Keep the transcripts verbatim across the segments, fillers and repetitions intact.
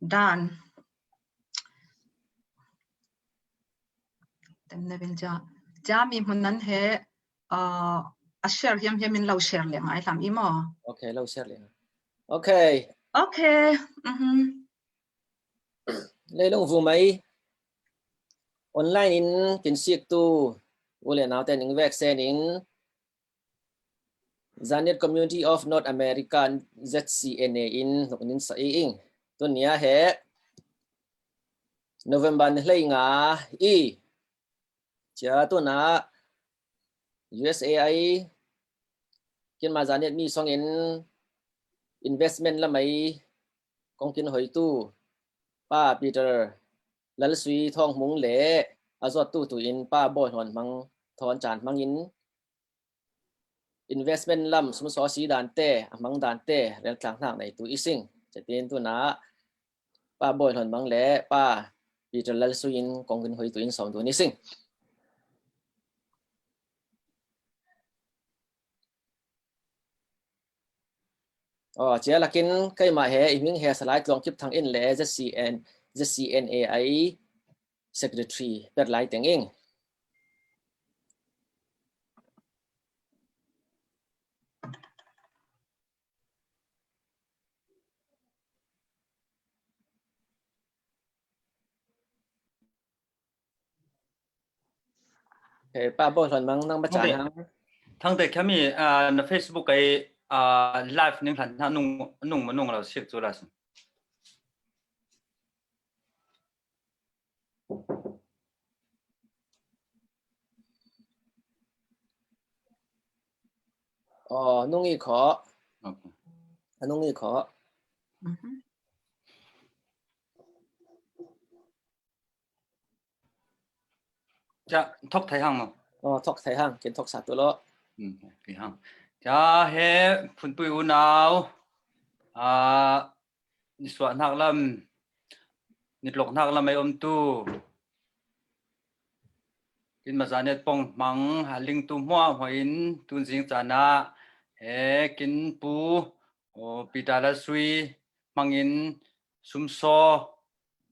Dan. Tem ne bil ja. Ja mi hmun an he, uh, a share hiam hiam in lo share le ngai lam i maw? Okay, lo share le. Okay. Okay. Mhm. Leilung vu mai online in kin sik tu u le nau ten ning vek sen in Zaniat Community of North America, Z C N A, in hnuk nin sa i ing. Tun nia he November ni hlei nga i. Cia tuna U S A i kin ma Zaniat mi song in investment lamai kong kin hoi tu pa Peter Lalsui Thawng Hmung le a zuat tu tu in pa Bawi Hlawn Hmang thawn can hmang in investment lam sumsaw si dante, a hmang dante, rel tlang hnak nei tu i sing. Cetin tuna pa Bawi Hlawn Hmang le pa Peter Lalsui in kong kin hoi tu in sawm tu ni sing. Oh, cia lakin keimah he i hming he Salai Tluang Kip Thang in le Z C N, Z C N A i Secretary per lai teng ing. He pa Bawi Hlawn Hmang nang ba caan hang. Thangte khami, ah, na Facebook ai, ah, live ning hlan hna nung, nung ma nung lo sik cu la sin. Oh, nung i kho. Okay. A nung i kho. Mhm. Ca thok thai hang maw? Oh, thok thai hang, kin thok sa tu lo. Hmm, thok thai hang. Ca he phunpui unau, ah, nisuah hnak lam, nitlok hnak lam ai om tu. Kin ma Zaniat pong hmang, a ling tu hmuahhmuah in tun zing caan ah he kin pu, oh, Peter Lalsui hmang in sumsaw,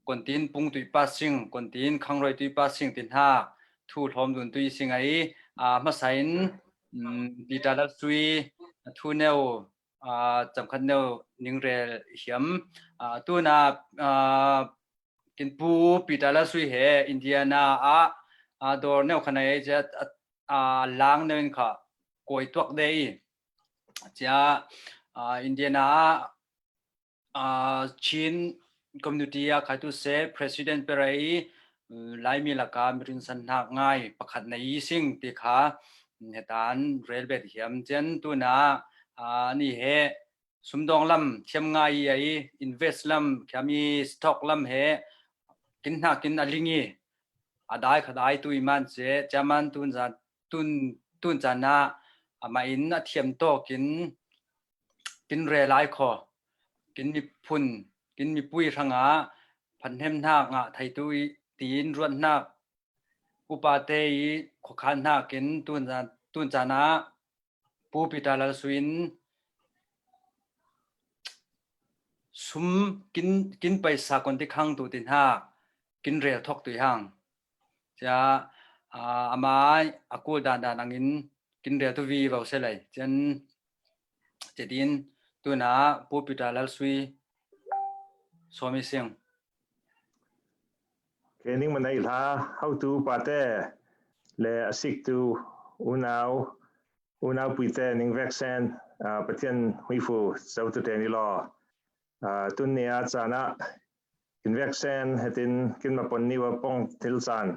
kontin pung tui pa sing, kontin khangroi tui pa sing ti hna thu hlawm dun tui sing ai, a hmasa in, um, Peter Lalsui a thu neu, ah, camkhat neu ning rel hiam. Ah, tuna, ah, kin pu Peter Lalsui he Indiana ah, ah, dawr neu khan ai cia, ah, ah, lang neu in kha kawi tuak de i. Cia, ah, Indiana ah, ah, Chin community ah khai tu se president per ai, uh, Laimi laka mi rinsan hnak ngai pakhat na i sing ti kha, mm, hetan rel bet hiam cian tuna, ah, ni he sumdawng lam thiam ngai i ai invest lam khiam i stock lam he kin hnakin a ling i a dai kha dai tu i man se, cia man tun zan tun, tun caan ah amah in a thiam tawk in kin rel ai kho, kin miphun, kin mipui hrangah phanhnem hnak ngah thei tu i tiin ruat hnak upa te i khuakhan hnak in tun caan, tun caan ah Pu Peter Lalsui in sum kin, kin paisa kon ti khang tu ti hna kin rel thok tu i hang. Cia, ah, amai a kul dan dan angin kin rel tu vivo se lai. Cian, cetin tuna Pu Peter Lalsui sawmi sing. Ke ning manai hla, hotu pate le a siktu unau, unau puite ning veksen, ah, Pathian huifu sautu te ni lo. Ah, tun nia caan ah kin veksen hetin kin mapon niwa pong thil caan,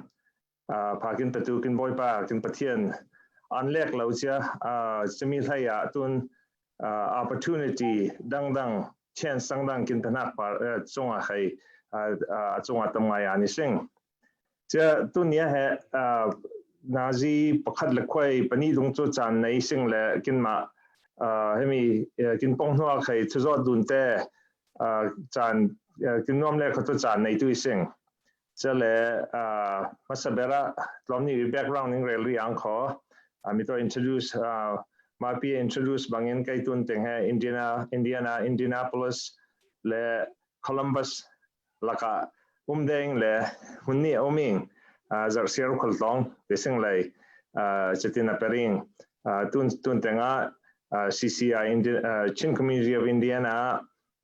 ah, pha kin petu kin Bawipa kin Pathian an lek lo cia, ah, cimi hlei ah tun, ah, opportunity dangdang, chance dangdang kin pahnak pa, eh, cungah hei, ah, ah, cungah tam ngai ah ni sing. Cia tun nia he, ah, nazi pakhat le khuai panih dung cu caan nei sing le kinmah, ah, hemi, eh, kin pong hnuak hei thuzawt dun te, ah, caan, eh, kin nuam le kha tu caan nei tu i sing. Cia le, ah, hmasa ber ah tlawm nih background ning rel ri ang kho. Ah, mi to introduce, ah, mapi introduce bangin kei tun teng he Indiana, Indiana, Indianapolis le Columbus laka um deng le hun ni um ing, ah, zarsiar khol tong te sing lai, ah, chatin a pering, ah, tun, tun tenga, ah, C C I Indi-, ah, Chin Community of Indiana,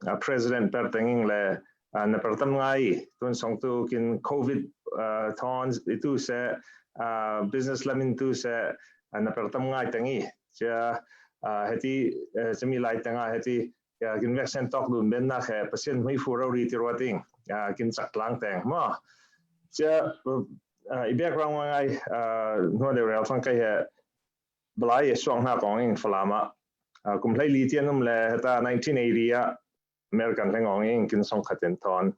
ah, President per tenging le, ah, na per tam ngai, tun song tu kin covid, ah, thon itu se, ah, business lamin tu se, ah, na per tam ngai tengi. Cia, ah, heti, eh, chami lai tenga heti, ah, kin vaccine tok dun ben nak he, pasien hui fu rau ri ti ruating, ah, kin chak lang teng. Ma, cia, ah, i background ngai, ah, nuade real fang kai he, balai e suang na kong ing Falama. Ah, kum lai li tian um le, heta nineteen eighty a, American leng ong ing kin song khatin thon.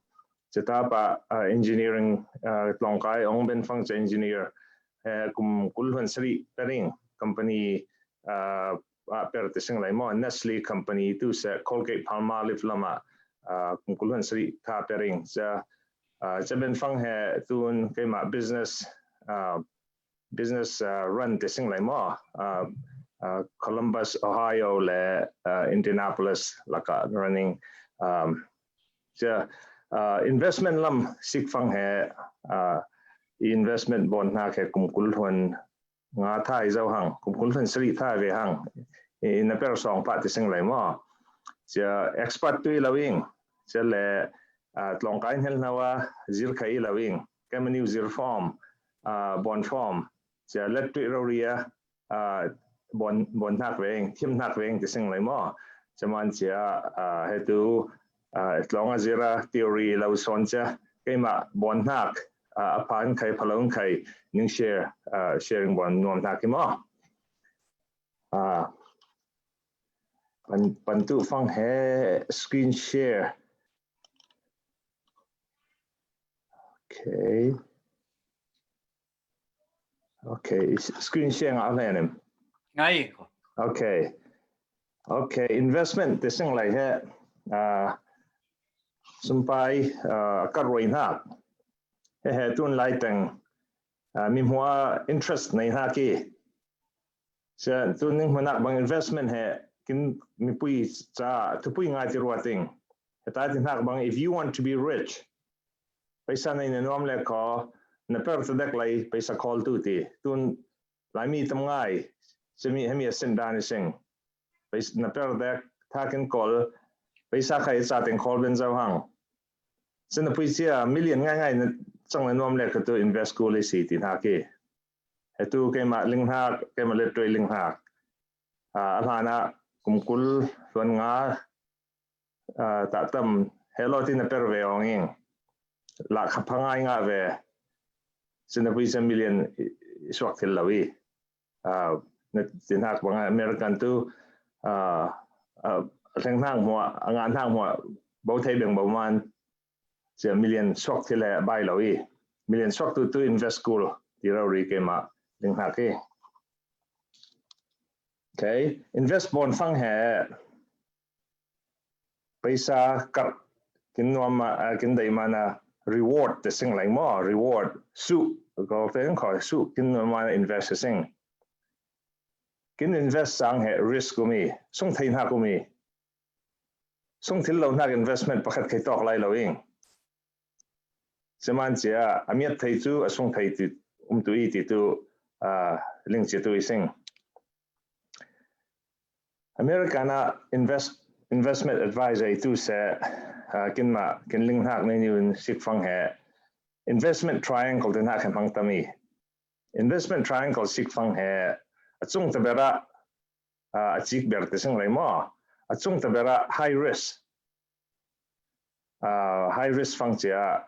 Chita pa, ah, engineering, ah, tlong kai ong ben fang cha engineer. Eh, kum kul hun sri pering company, ah, ah, per te sing lai mo, Nestle company tu se Colgate Palmolive lama, ah, kum kul hun sri tha pering. Cha, ah, cha ben fang he tun keima business, ah, business, ah, run te sing lai mo, ah, ah, Columbus, Ohio le, ah, Indianapolis laka running, um, cha, ah, investment lam sik fang he, ah, investment bon na ke kum kul hun nga thai zau hang, kum kul hun sri thai ve hang, i na per song pa te sing lai mo. Cha expert tu i lawing, cha le, ah, tlong kai hel nawa zir khai lawing, kemaniu zir form, ah, bon form, cha let tu rau ria, ah, bon, bon nak veng, thim nak veng te sing lai mo. Cha man cha, ah, hetu, ah, tlong a zira theory lau son cha, keima bon nak, ah, a pan khai, phalong khai, ning share, ah, sharing bon nuam nak ki mo. Ah, pan, pan tu fang he screen share. Okay. Okay, s-, screen share nga alen em. Ngai. Okay. Okay, investment te sing lai he, ah, sumpai, ah, ka roi na. He he tun lai teng, ah, mi hmua interest nei na ki. Sa tun ning hmua nak bang investment he kin mi pui cha, tu pui ngai ti ruating. He ta ti nak bang, if you want to be rich, paisa nei na nuam le ko, na per ta dek lai, paisa khol tu ti. Tun lai mi tam ngai, sa mi, hemi a sin dan sing. Paisa na per dek, tha kin khol, paisa khai cha teng khol ben zau hang. Sa na pui sia million ngai ngai na chang na nuam le ka tu invest ku le si ti na ki. He tu keima ling hak, keima le troi ling hak. Ah, a hla na kum kul luan nga, ah, ta tam he lo ti na per ve ong ing. La kha pha ngai nga ve. Sa na pui sa million i, i suak thil lawi. Ah, na ti nak bang American tu, ah, ah, leng nang hmua, a nga nang hmua, bau thei beng bau man, sia million suak thil le bai lawi. Million suak tu tu invest kul, ti rau ri keima, ling hak ki. Okay, invest bon fang he, paisa kap kin nuam ma, ah, kin dei mana reward te sing lai mo, reward. Su, ko feng ko su kin nuam mana invest sing. Kin invest sang he risk umi, sung thei nak umi. Sung thil lo nak investment pakhat khai tok lai lo ing. Sa man cha, a miat thei chu, a sung thei ti, um tu i ti tu, ah, ling chi tu i sing. America na invest, investment advisor i tu se, ah, kin ma, kin ling hak nei niun sik fang he. Investment triangle te nak he mang tami. Investment triangle sik fang he, a chung ta bera, ah, a chik ber te sing lai mo. A chung ta bera high risk. Ah, high risk fang cha,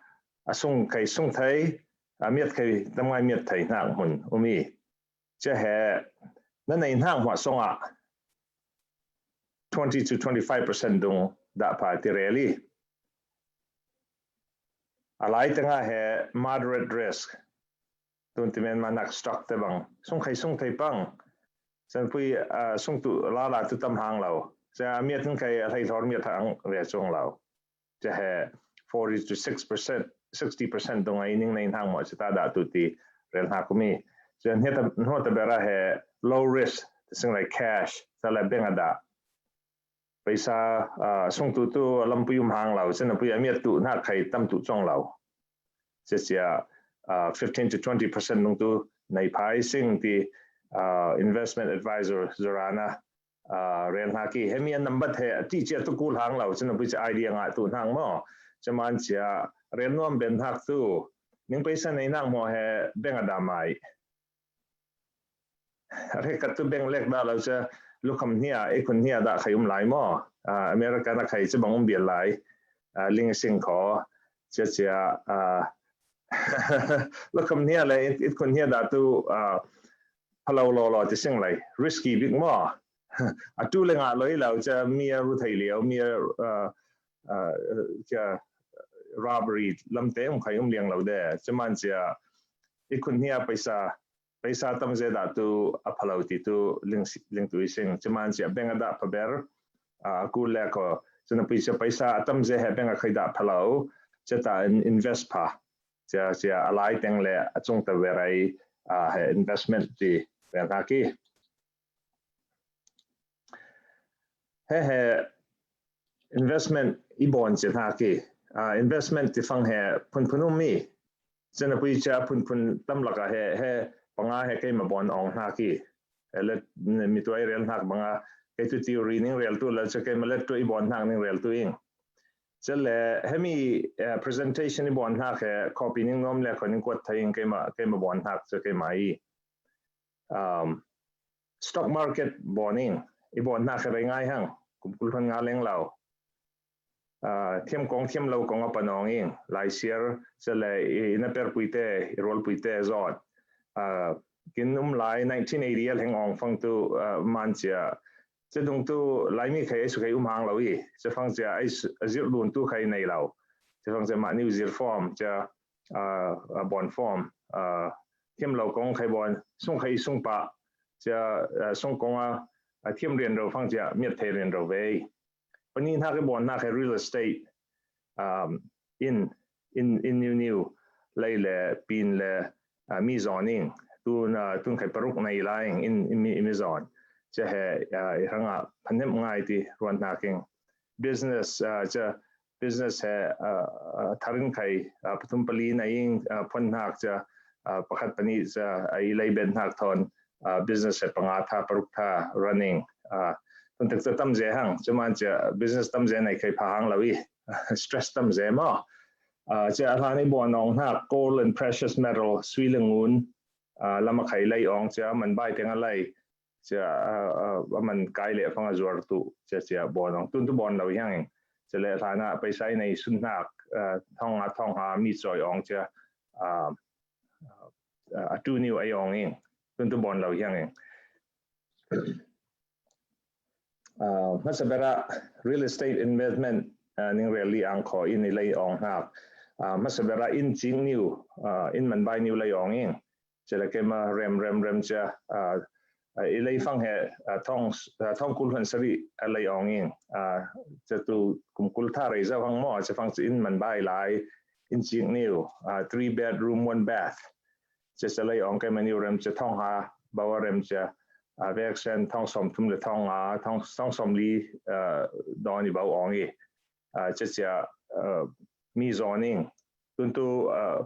a sung khai sung thei, a miat khai tam ngai miat thei nak hmun umi. Cha he, na nei nak hmua song a, twenty to twenty-five percent dung da pa ti reli. A lai tenga he moderate risk. Tun ti men ma nak stock te bang. Sung khai sung thei pang. San pui, ah, sung tu la la tu tam hang lo. Sa a miat khai a thei thor miat hang ve chung lo. Cha he forty to six percent, sixty percent dung ai ning nei hang mo cha ta da tu ti rel hak umi. Cha he ta, no ta bera he low risk, sing lai cash, ta la beng a da. paisa, ah, sung tu tu a lampui um hang lo, cina pui a miat tu nak khai tam tu cong lo. Cia cia, ah, fifteen to twenty percent nung tu nei phai sing ti, ah, investment advisor Zorana, ah, rel hna ki. Hemi a nambat he, ti cia tu kul hang lo, cina pui cia idea nga tu hang mo. Cia man cia rel nuam ben hak tu. Ning paisa nei nak mo he beng a damai. Rekat tu beng lek dah lo cia lukham hnia, ikhun hnia dah khai um lai mo. Ah, America na khai cia bang um bial lai. Ah, ling sing kho. Cia cia, ah, lukham hnia le it, ikhun hnia dah tu, ah, phalau lo lo ti sing lai. Risky big mo. A tu le nga lo i lo cia mi a ru thei liau, mi a, ah, ah, cia robbery lam te um khai um liang lo de. Cia man cia ikhun hnia paisa paisa tam ze dah tu a phalau ti tu ling, ling tu i sing. Cia man cia beng a dah phaber, ah, a kul le ko. Cia na pui cia paisa a tam ze he beng a khai dah phalau, cia ta in, invest pha. Cia, cia a lai teng le a cung ta ve rai, ah, he investment ti ve hna ki. He he investment i bon cia hna ki. Ah, investment ti fang he phun phun um mi. Cia na pui cia phun phun tam laka he, he panga he keima bon ong hna ki. He le mi tuai rel hnak banga kei tu theory ning rel tu le cia keima let tu i bon hnak ning rel tu ing. Cia le hemi, eh, presentation i bon hnak he copy ning nom le ko ning kuat thai ing keima, keima bon hnak cia keima i. Um, stock market bon ing, i bon hnak he rei ngai hang, kum kul hon nga leng lau. Ah, thiam kong thiam lo kong a panong ing, lai siar, cia le i, i na per puite, i rual puite zot. Ah, kin um lai nineteen eighty el heng ong fang tu, ah, man cia. Cia dung tu lai mi khai ai su khai um hang lo i, cia fang cia ai su, a zir dun tu khai nei lo. Cia fang cia ma niu zir form, cia, ah, ah, bon form, ah, thiam lo kong khai bon, sung khai sung pa, cia, ah, sung kong a, ah, thiam rian ro fang cia, miat thei rian ro vei. Pani hnak i bon hnak he real estate, um, in, in, in niu niu, lei le, pin le, ah, mi zoning, tun, ah, tun khai paruk nei lai in, in mi, in mi zon. Cia he, ah, i hrang a, phanem ngai ti ruan hnak ing. Business, ah, cia, business he, ah, ah, tharin khai, ah, pathum pali na ing, ah, phon hnak cia, ah, pakhat pani cia, ah, i lei ben hnak thon, ah, business he panga tha, paruk tha, running, ah, tun tek cia tam ze hang, cia man cia business tam ze nei khai pha hang lo i, stress tam ze mo. Ah, cia a hlan i bon ong hnak, gold and precious metal, sui le ngun, ah, lama khai lei ong cia, man bai teng a lei, cia, ah, ah, a man kai le fang a zuar tu, cia, cia, bon ong. Tun tu bon lo hiang ing. Cia le hlan a paisa i nei sun hnak, ah, thong a, thong a, mi coi ong cia, ah, ah, a tu niu ai ong ing. Tun tu bon lo hiang ing. Ah, hmasa bera real estate investment, ah, ning rel li ang kho in i lei ong hnak. Ah, hmasa bera in cing niu, ah, in man bai niu lei ong ing. Cia le keima rem, rem, rem cia, ah, ah, i lei fang he, ah, thong, ah, thong kul hon sari, ah, lei ong ing. Ah, cia tu kum kul tha rei zau hang mo, cia fang cia in man bai lai, in cing niu, ah, three bedroom, one bath. Cia cia lei ong keima niu rem cia thong ha, bau a rem cia, ah, vek sen thong som thum le thong a, thong, thong som li, ah, don i bau ong i. Ah, cia cia, ah, mi zoning. Tun tu, ah,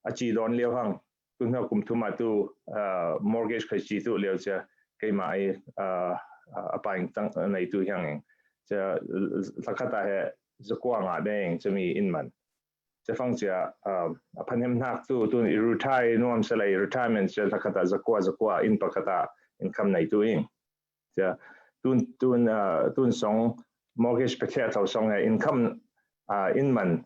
a ci don liau hang. Tun hna kum thum a tu, ah, mortgage khai ci tu liau cia keima i, ah, ah, a paing tang nei tu hiang ing. Cia l-, l-, lakhat a he zakua nga deng cia mi in man. Cia fang cia, ah, a phanem hnak tu, tun i retire nuam cia lei retirement cia lakhat a zakua, zakua in pakhat a income nei tu ing. Cia, tun, tun, ah, tun song mortgage pe khia thau song he income, ah, in man,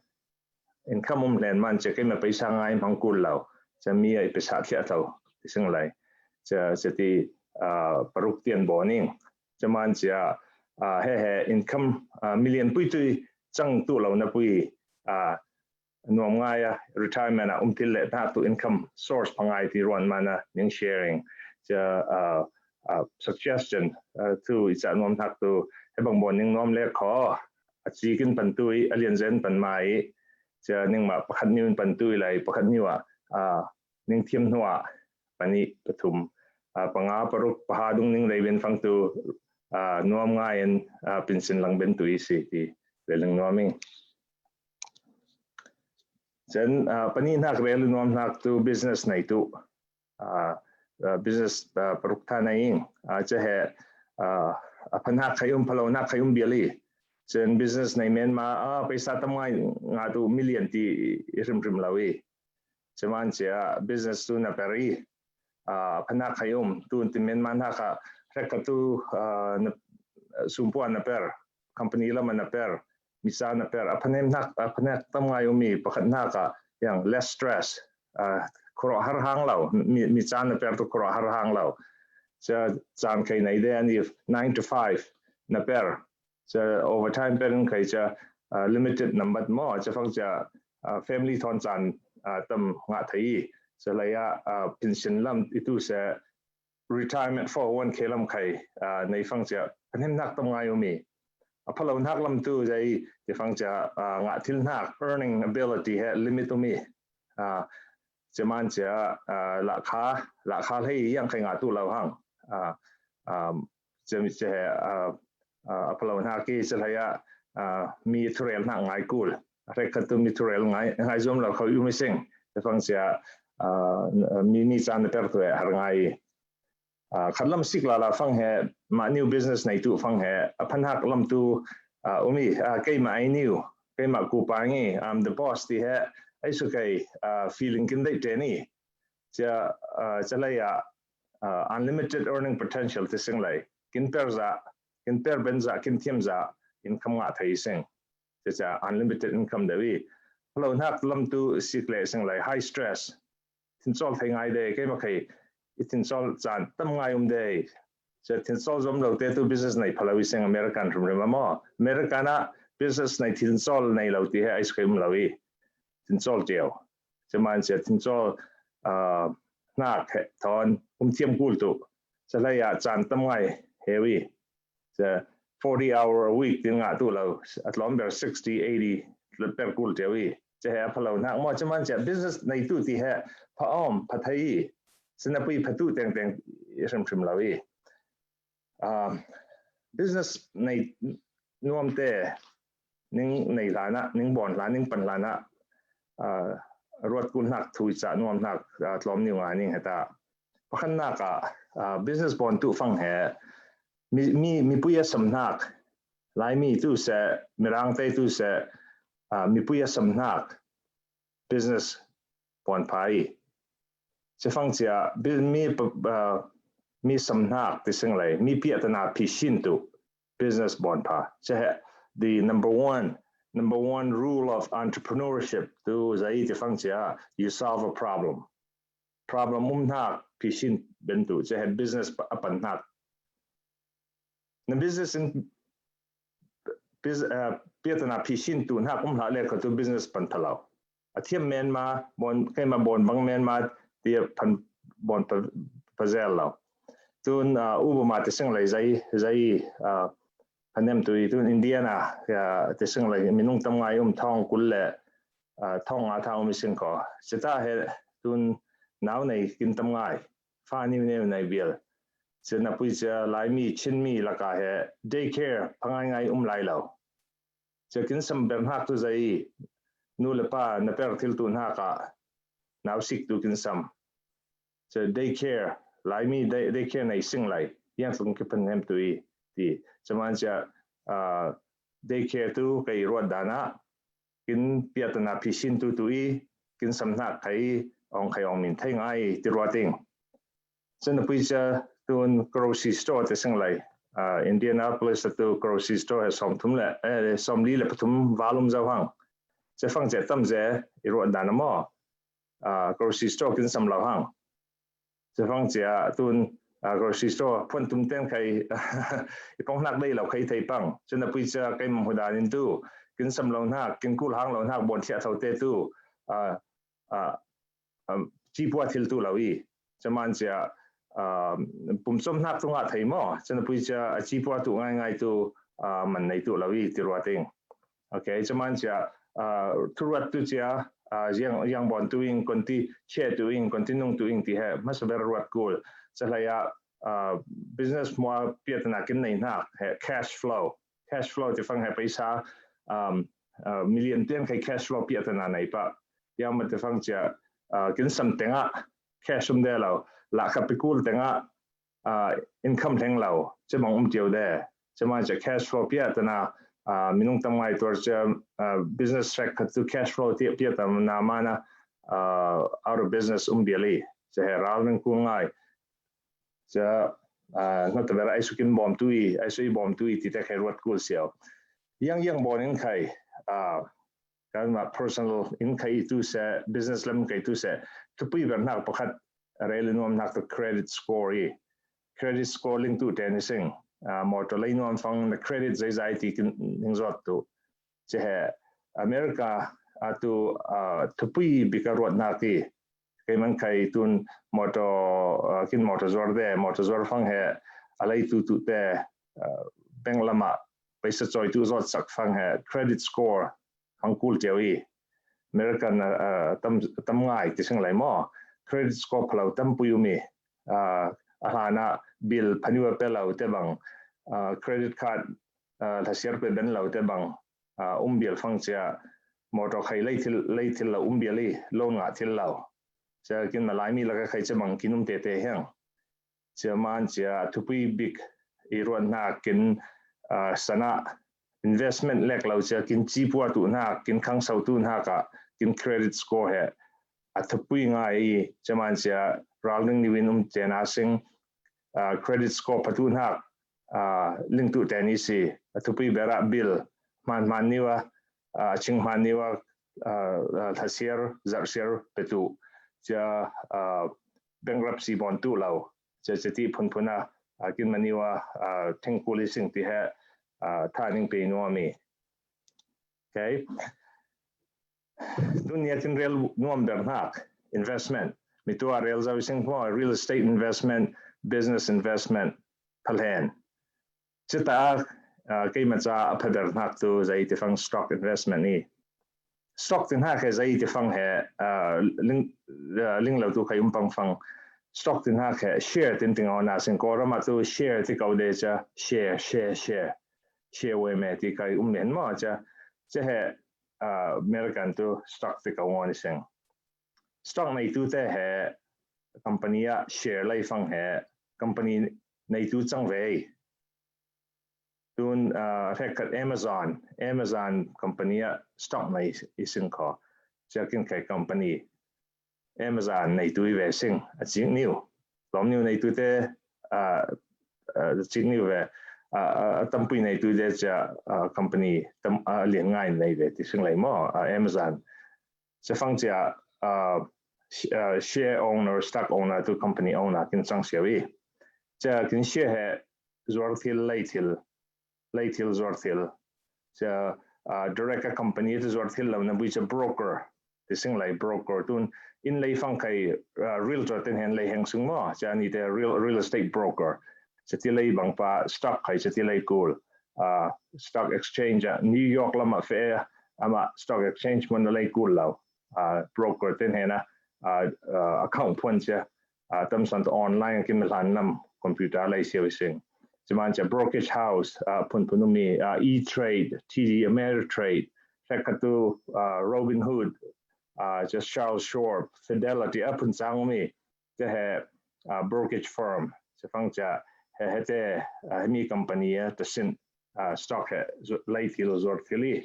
income um hlen man cia keima paisa ngai hmang kul lo. Cia mi a i paisa khia thau, ti sing lai. Cia, cia ti, ah, paruk tian bo ning. Cia man cia, ah, he, he income, ah, million pui tui cang tu lo na pui, ah, nuam ngai a retirement a um thil le hnak tu income source pha ngai ti ruan man a ning sharing. Cia, ah, ah, suggestion, ah, tu i ca nuam hnak tu he bang bon ning nuam le kho. A ci kin pan tu i, a lian zen pan mai. Cia ning ma pakhat niu in pan tu i lai pakhat niu a, ah, ning thiam hnu a, pani pathum, ah, panga paruk paha dung ning lei ben fang tu ah, nuam ngai in, ah, pension lang ben tu i si ti rel nuam ing. Cun, ah, pani hnak rel nuam hnak tu business nei tu, ah, ah, business, ah, paruk tha nei ing, ah, ca he, ah, a phan hnak khai um, phalo hnak khai um bial i. Cun business nei men ma, ah, paisa tam ngai nga tu million ti i hrimhrim lo i. Cuman cia business tu na per i, ah, phan hnak khai um, tu ti men ma hnak ah hrek ka tu, ah, na, sumpuan na per, company lam na per, mi ca na per, a phan hnak, a phan hnak tam ngai um i, pakhat hnak ah, yang less stress, ah, khuaruah har hang lo, mi, mi ca na per tu khuaruah har hang lo. Cia caan khai nei de ani nine to five na per, cia overtime per in khai cia, ah, limited number maw, cia fang cia, ah, family thawn caan, ah, tam ngah thei i. Cia lai ah, ah, pension lam i tu se retirement four oh one K lam khai, ah, nei fang cia phan hnak tam ngai um i. A phalo hnak lam tu zei ti fang cia, ah, ngah thil hnak earning ability he limit um i. Ah, cia man cia, ah, lakha, lakha hlei yang khai ngah tu lo hang. Ah, um, cia mi cia he, ah, ah, a phalo hnak i cia hlei ah, ah, mi thurel hnak ngai kul. Hrek khat tu mi thurel ngai, ngai zuam lo kho i um i sing. Cia fang cia, ah, mi, mi caan na per tu he har ngai i. Ah, khat lam sik lala fang he, mah new business nei tu fang he, a phan hnak lam tu, ah, um i, ah, keimah ai new, keimah ku pa ngi, I'm the boss ti he, ai su kei, ah, feeling kin dei te ni. Cia, ah, cia lai ah, ah, unlimited earning potential ti sing lai. Kin per za, kin per ben za, kin thiam za, income ngah thei sing. Cia cia unlimited income dei i. Phalo hnak lam tu sik le sing lai, high stress. Thincawl thei ngai de, keimah khai i thincawl caan tam ngai um de. Cia thincawl zom lo te tu business nei phalo i sing American hrimhrim a maw. American ah business nei thincawl nei lo ti he ai su khai um lo i. Thincawl cio. Cia man cia thincawl, ah, hnak he thawn um thiam kul tu. Cia lai ah caan tam ngai heu i. Cia forty hour a week tin ngah tu lo, a tlawm ber sixty, eighty per kul cio i. Cia he a phalo hnak maw, cia man cia business nei tu ti he pha awm, pha thei i. Cia na pui pha tu tengteng i hrimhrim lo i. Ah, business nei nuam te, ning nei hlan ah, ning bawn hlan, ning pan hlan ah, ah, ruat kul hnak thu i cah nuam hnak, ah, tlawm niu ngai ning heta. Pakhatnak ah, ah, business bawn tu fang he, mi, mi, mipui a sam hnak, Laimi tu se, Mirang te tu se, ah, mipui a sam hnak, business bawn pha i. Cia fang cia, bi-, mi, ah, mi sam hnak ti sing lai, mi piahtana phi shin tu, business bawn pha. Cia he, the number one, number one rule of entrepreneurship tu zei ti fang cia, you solve a problem. Problem um hnak phi shin ben tu, cia he business pa-, a pan hnak. Na business in bus-, ah, piahtana phi shin tu hnak um hlah le kha tu business pan pha lo. A thiam men ma, bawn, keima bawn bang men ma, ti a pan bawn pa, pa zel lo. Tun, ah, Obama ti sing lai zei, zei, ah, phanem tu i tun Indiana, ah, ti sing lai minung tam ngai um thawng kul le, ah, thawng nga thang um i sing ko. Cia ta he tun nau nei kin tam ngai, fa niu neu nei bial. Cia na pui cia Laimi, Chinmi laka he daycare pha ngai ngai um lai lo. Cia kin sam ber hnak tu zei, nu le pa na per thil tu hnak ah nau sik tu kin sam. Cia daycare, Laimi day, daycare nei sing lai, yang tlung ki phanem tu i ti. Cia man cia, ah, daycare tu kei ruat dan ah, kin piahtana phi shin tu tu i, kin sam hnak khai, ong khai ong min thei ngai ti ruat ing. Cia na pui cia tun grocery store ti sing lai, ah, Indianapolis tu grocery store he sawm thum le, eh, sawm li le pathum val um zo hang. Cia fang cia tam cia i ruat dan a maw. Ah, grocery store kin sam lo hang. Cia fang cia tun, ah, grocery store phuan tum ten khai i pong hnak dei lo khai thei pang. Cia na pui cia kei mam hu dan in tu, kin sam lo hnak, kin kul hang lo hnak bawn thiah tho te tu, ah, ah, um, cipua thil tu lo i. Cia man cia, um, pumcom hnak tu ngah thei maw. Cia na pui cia a cipua tu ngai ngai tu, ah, man nei tu lo i ti ruat ing. Okay, cia man cia, ah, thuruat tu cia, ah, yang, yang bawn tu ing, konti che tu ing, konti nung tu ing ti he, masa ber ruat kul. Cia hlei ah, uh, business mua piatana kin nei hnak he cash flow. Cash flow ti fang he paisa um, uh, million ten kai cash flow piatana nei pa. Yang ma ti fang cia uh, kin sam tenga cash um de lo. La ka pikul tenga uh, income leng lo. Cia mang um tiu de. Cia ma cia cash flow piatana uh, minung tam ngai tuar cia uh, business track khat tu cash flow ti piatana mana uh, out of business um biali. Cia he ral ning ku ngai. Cia uh, ngat bera ai sukin bom tui, ai sui bom tui ti te kai ruat kul siau. Yang yang bon in kai uh, kan ma personal in kai tu se, business lam kai tu se, tu pui ber nak pakhat rel nuam nak tu credit score i. Credit score ling tu ten sing. Uh, motor lai nuam fang na credit zai zai ti kin ning zot tu. Cia he America a tu uh, tu pui bika ruat nak i. Kei man kai tun motor uh, kin motor zuar de, motor zuar fang he alai tu tu te uh, bank lama paisa choi tu zot sak fang he credit score hang kul tiu i. American uh, tam, tam ngai ti sing lai mo. Credit score phalau tam pui umi. Uh, a hana bill phaniwa pe lau te bang. Uh, credit card uh, lhasiar pe ben lau te bang. Uh, um bial fang cia motor khai lei thil, lei thil lau um bial i loan nga thil lau. Cia kin malai mi laka khai cia bang kin um te te hiang. Cia man cia thupui bik i ruat hna kin uh, sana investment lek lo cia kin ci pua tu hna kin khang sau tu hna ka kin credit score he a thupui ngai i cia man cia ral ning niwin um te na sing uh, credit score patu hna uh, ling tu te ni si a thupui bera bill man man niwa uh, ching man niwa uh, uh, thasiar zarsiar petu cia uh, bankruptcy bon tu lo cia cia ti phun phun a uh, kin maniwa uh, thingkuli sing ti he uh, tha ning pe nuam i. Okay. Tun nia tin rel nuam ber hnak investment. Mi tua rel zau sing mo real estate investment, business investment, phalhen. Cita uh, kei maca a phaber hnak tu zai ti fang stock investment i. Stock tin hak he zai ti fang he uh, ling, uh, ling lo tu kai um pang fang. Stock tin hak he share tin ting ona sing ko rama tu share ti kau de cia share, share, share. Share we me ti kai um nen mo cia. Cia he uh, American tu stock ti kau ngoni sing. Stock nei tu te he company a share lai fang he company nei tu chang vei. Tun uh, hek khat Amazon, Amazon company a stock nei i sing ko. Cia kin kai company Amazon nei tu i ve sing a ching niu. Lom niu nei tu te uh, uh, ching niu ve uh, uh, tampui nei tu te cia uh, company tam, uh, lian ngai nei ve ti sing lai mo uh, Amazon. Cia fang cia uh, uh, share owner, stock owner tu company owner kin chang siau i. Cia kin share he zuar thil lei thil lei thil zuar thil. Cia uh, direct a company te zuar thil lo na bui cia broker. Ti sing lai broker tun in lei fang kai uh, realtor ten hen lei heng sung mo. Cia ni te real, real estate broker. Cia ti lei bang pa stock kai cia ti lei kul. Uh, stock exchange a New York lama fe ama stock exchange mon lei kul lo. Uh, broker ten hen a uh, uh, account pon cia uh, tam san online kin hlan nam computer lai siau sing. Cia man cia brokerage house uh, phun phun mi uh, E-Trade, T D Ameritrade, hek khat tu uh, Robinhood, uh, cia Charles Schwab, Fidelity a phun sang mi cia he uh, brokerage firm. Cia fang cia he he te uh, mi company a ta sin uh, stock he lei thil zuar thil i.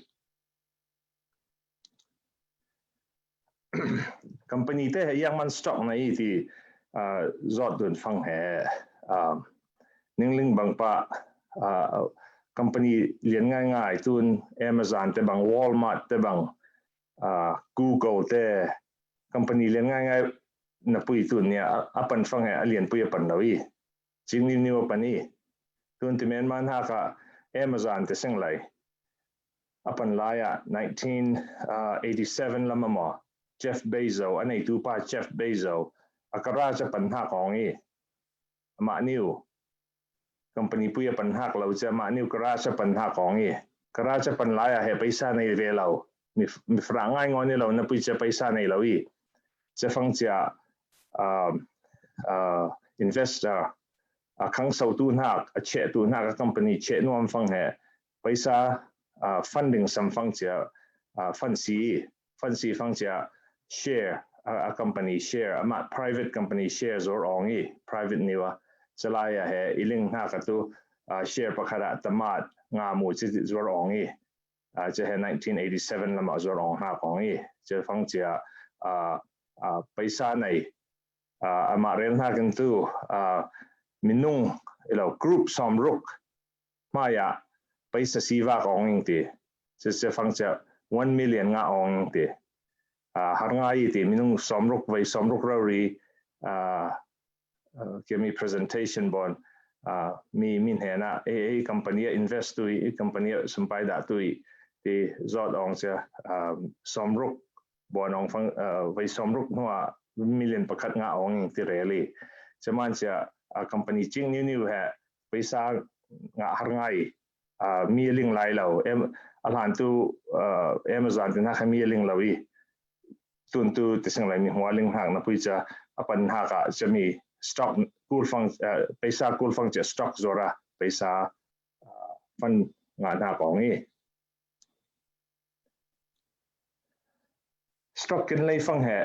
Company te he yang man stock na i ti uh, zot dun fang he uh, ningling bang pa uh, company lian ngai ngai tun Amazon te bang Walmart te bang uh, Google te company lian ngai ngai na pui tun nia a pan fang he a lian pui a pan lo i. Cing niu niu a pan i. Tun ti men man ha ka Amazon te sing lai. A pan lai a nineteen eighty seven lam a maw Jeff Bezos a neitu pa Jeff Bezos a garage a pan hak awng i. Amah niu company pui a pan hak lo cia amah niu garage a pan hak awng i. Garage a pan lai a he paisa nei ve lo. Mi, mi fra ngai ngawn i lo na pui cia paisa nei lo i. Cia fang cia uh, uh, investor a khangsotu hnak, a chehtu hnak a company cheh nuam fang he paisa, a funding sam fang cia, a fancy, fancy fang cia share, a, a company share, amah private company share zuar awng i, private niwa. Calai a he i ling hnak a tu, a share pakhat a tamat nga mu ci zuar awng i. A, cia he nineteen eighty-seven lamah zuar awng hnak awng i. Cia fang cia, a, a, paisa nei, a, amah rel hnakin tu, a, minung ilo group sawmruk hmaya paisa sivak awng ing ti. Cia, cia fang cia one million nga awng ing ti. A, har ngai ti minung sawmruk vai sawmruk rori, a, a, kia mi presentation bon, a, mi, mi hnena, e, e company a invest tui, e company a sumpai dah tui, ti zot awng cia, a, sawmruk bon awng fang, a, vai sawmruk hnua million pakhat nga awng ing ti reli. Cia man cia, a, company cing niu niu he, paisa nga har ngai, a, mi ling lai lo, em, a hlan tu, a, Amazon ti hnak he mi ling lo i. Tun tu ti sing lai mi hmua ling hnak na pui cia a pan hnak a cia mi stock kul fang, a, paisa kul fang cia stock zuar a paisa, a, fund nga hnak awng i. Stock kin lei fang he,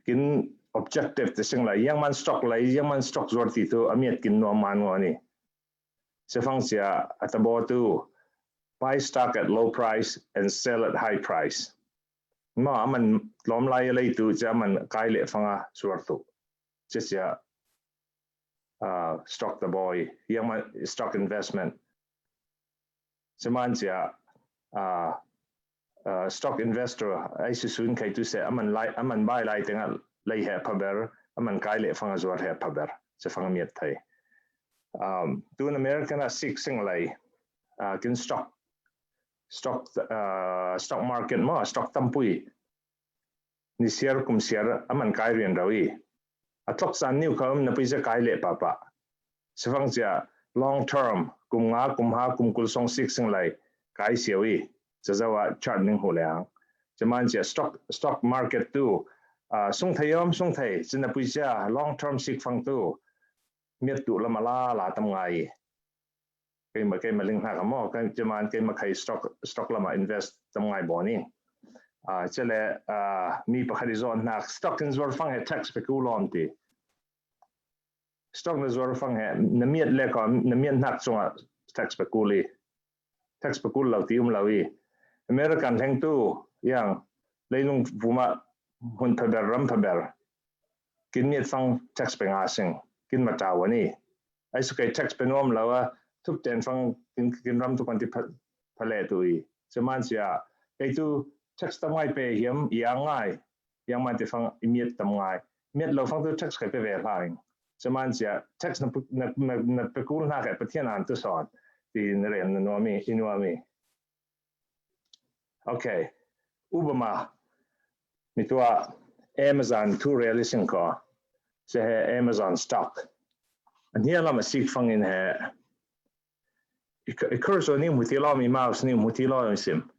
kin objective ti sing lai, yang man stock lai, yang man stock zuar ti tu, a miat kin nuam man ngawh ni. Cia fang cia a tabo tu, buy stock at low price and sell at high price. Ma a man lawm lai a lei tu, cia a man kai leh fang a zuar tu. Cia cia, a, stock tabo i, yang man stock investment. Cia man cia, a, a, stock investor, ai si sun kai tu se, a man lai, a man bai lai tengah lei he phaber, a man kai leh fang a zuar he phaber. Cia fang miat thai. Um, tu in American a sik sing lai, a, kin stock, stock, a, stock market ma, stock tampui. Ni siar kum siar a man kai rian rau i. A tlok san niu kha um na pui cia kai leh papa. Cia fang cia long term, kum nga, kum ha, kum kul song sik sing lai, kai siau i. Cia zau a chart ning hu leang. Cia man cia stock, stock market tu, a, sung thei om, sung thei, cia na pui cia long term sik fang tu. Miat tu lama la, la tam ngai. Keima, keima ling hnak a maw, kei, cia man keima khai stock, stock lama invest tam ngai baw ni. A, cia le, a, mi pakhat i zawn hnak, stock in zuar fang he tax pe ku lawm ti. Stock na zuar fang he, na miat le ko, na miat hnak cungah tax pe ku li. Tax pe ku lo ti um lo i. American hleng tu, yang, leilung vuma hun phaber, ram phaber. Kin miat fang tax pe nga sing, kin matau ani. Ai su kei tax pe nuam lo a, thup ten fang kin, kin ram tu kan ti pha, pha le tu i. Cia man cia, kei tu tax tam ngai pe hiam, i ang ngai, yang man ti fang i miat tam ngai. Miat lo fang tu tax kei pe ve hla ing. Cia man cia, tax na, na, na, na pe kul hna kei Pathian an tu sawn. Ti na rem na nuam i, i nuam i. Okay. Ubama, mi tua Amazon tu reli sing ko. Cia he Amazon stock. An hia lama sik fang in he. I, i cursor ni mu ti lo mi mouse ni mu ti lo mi sim.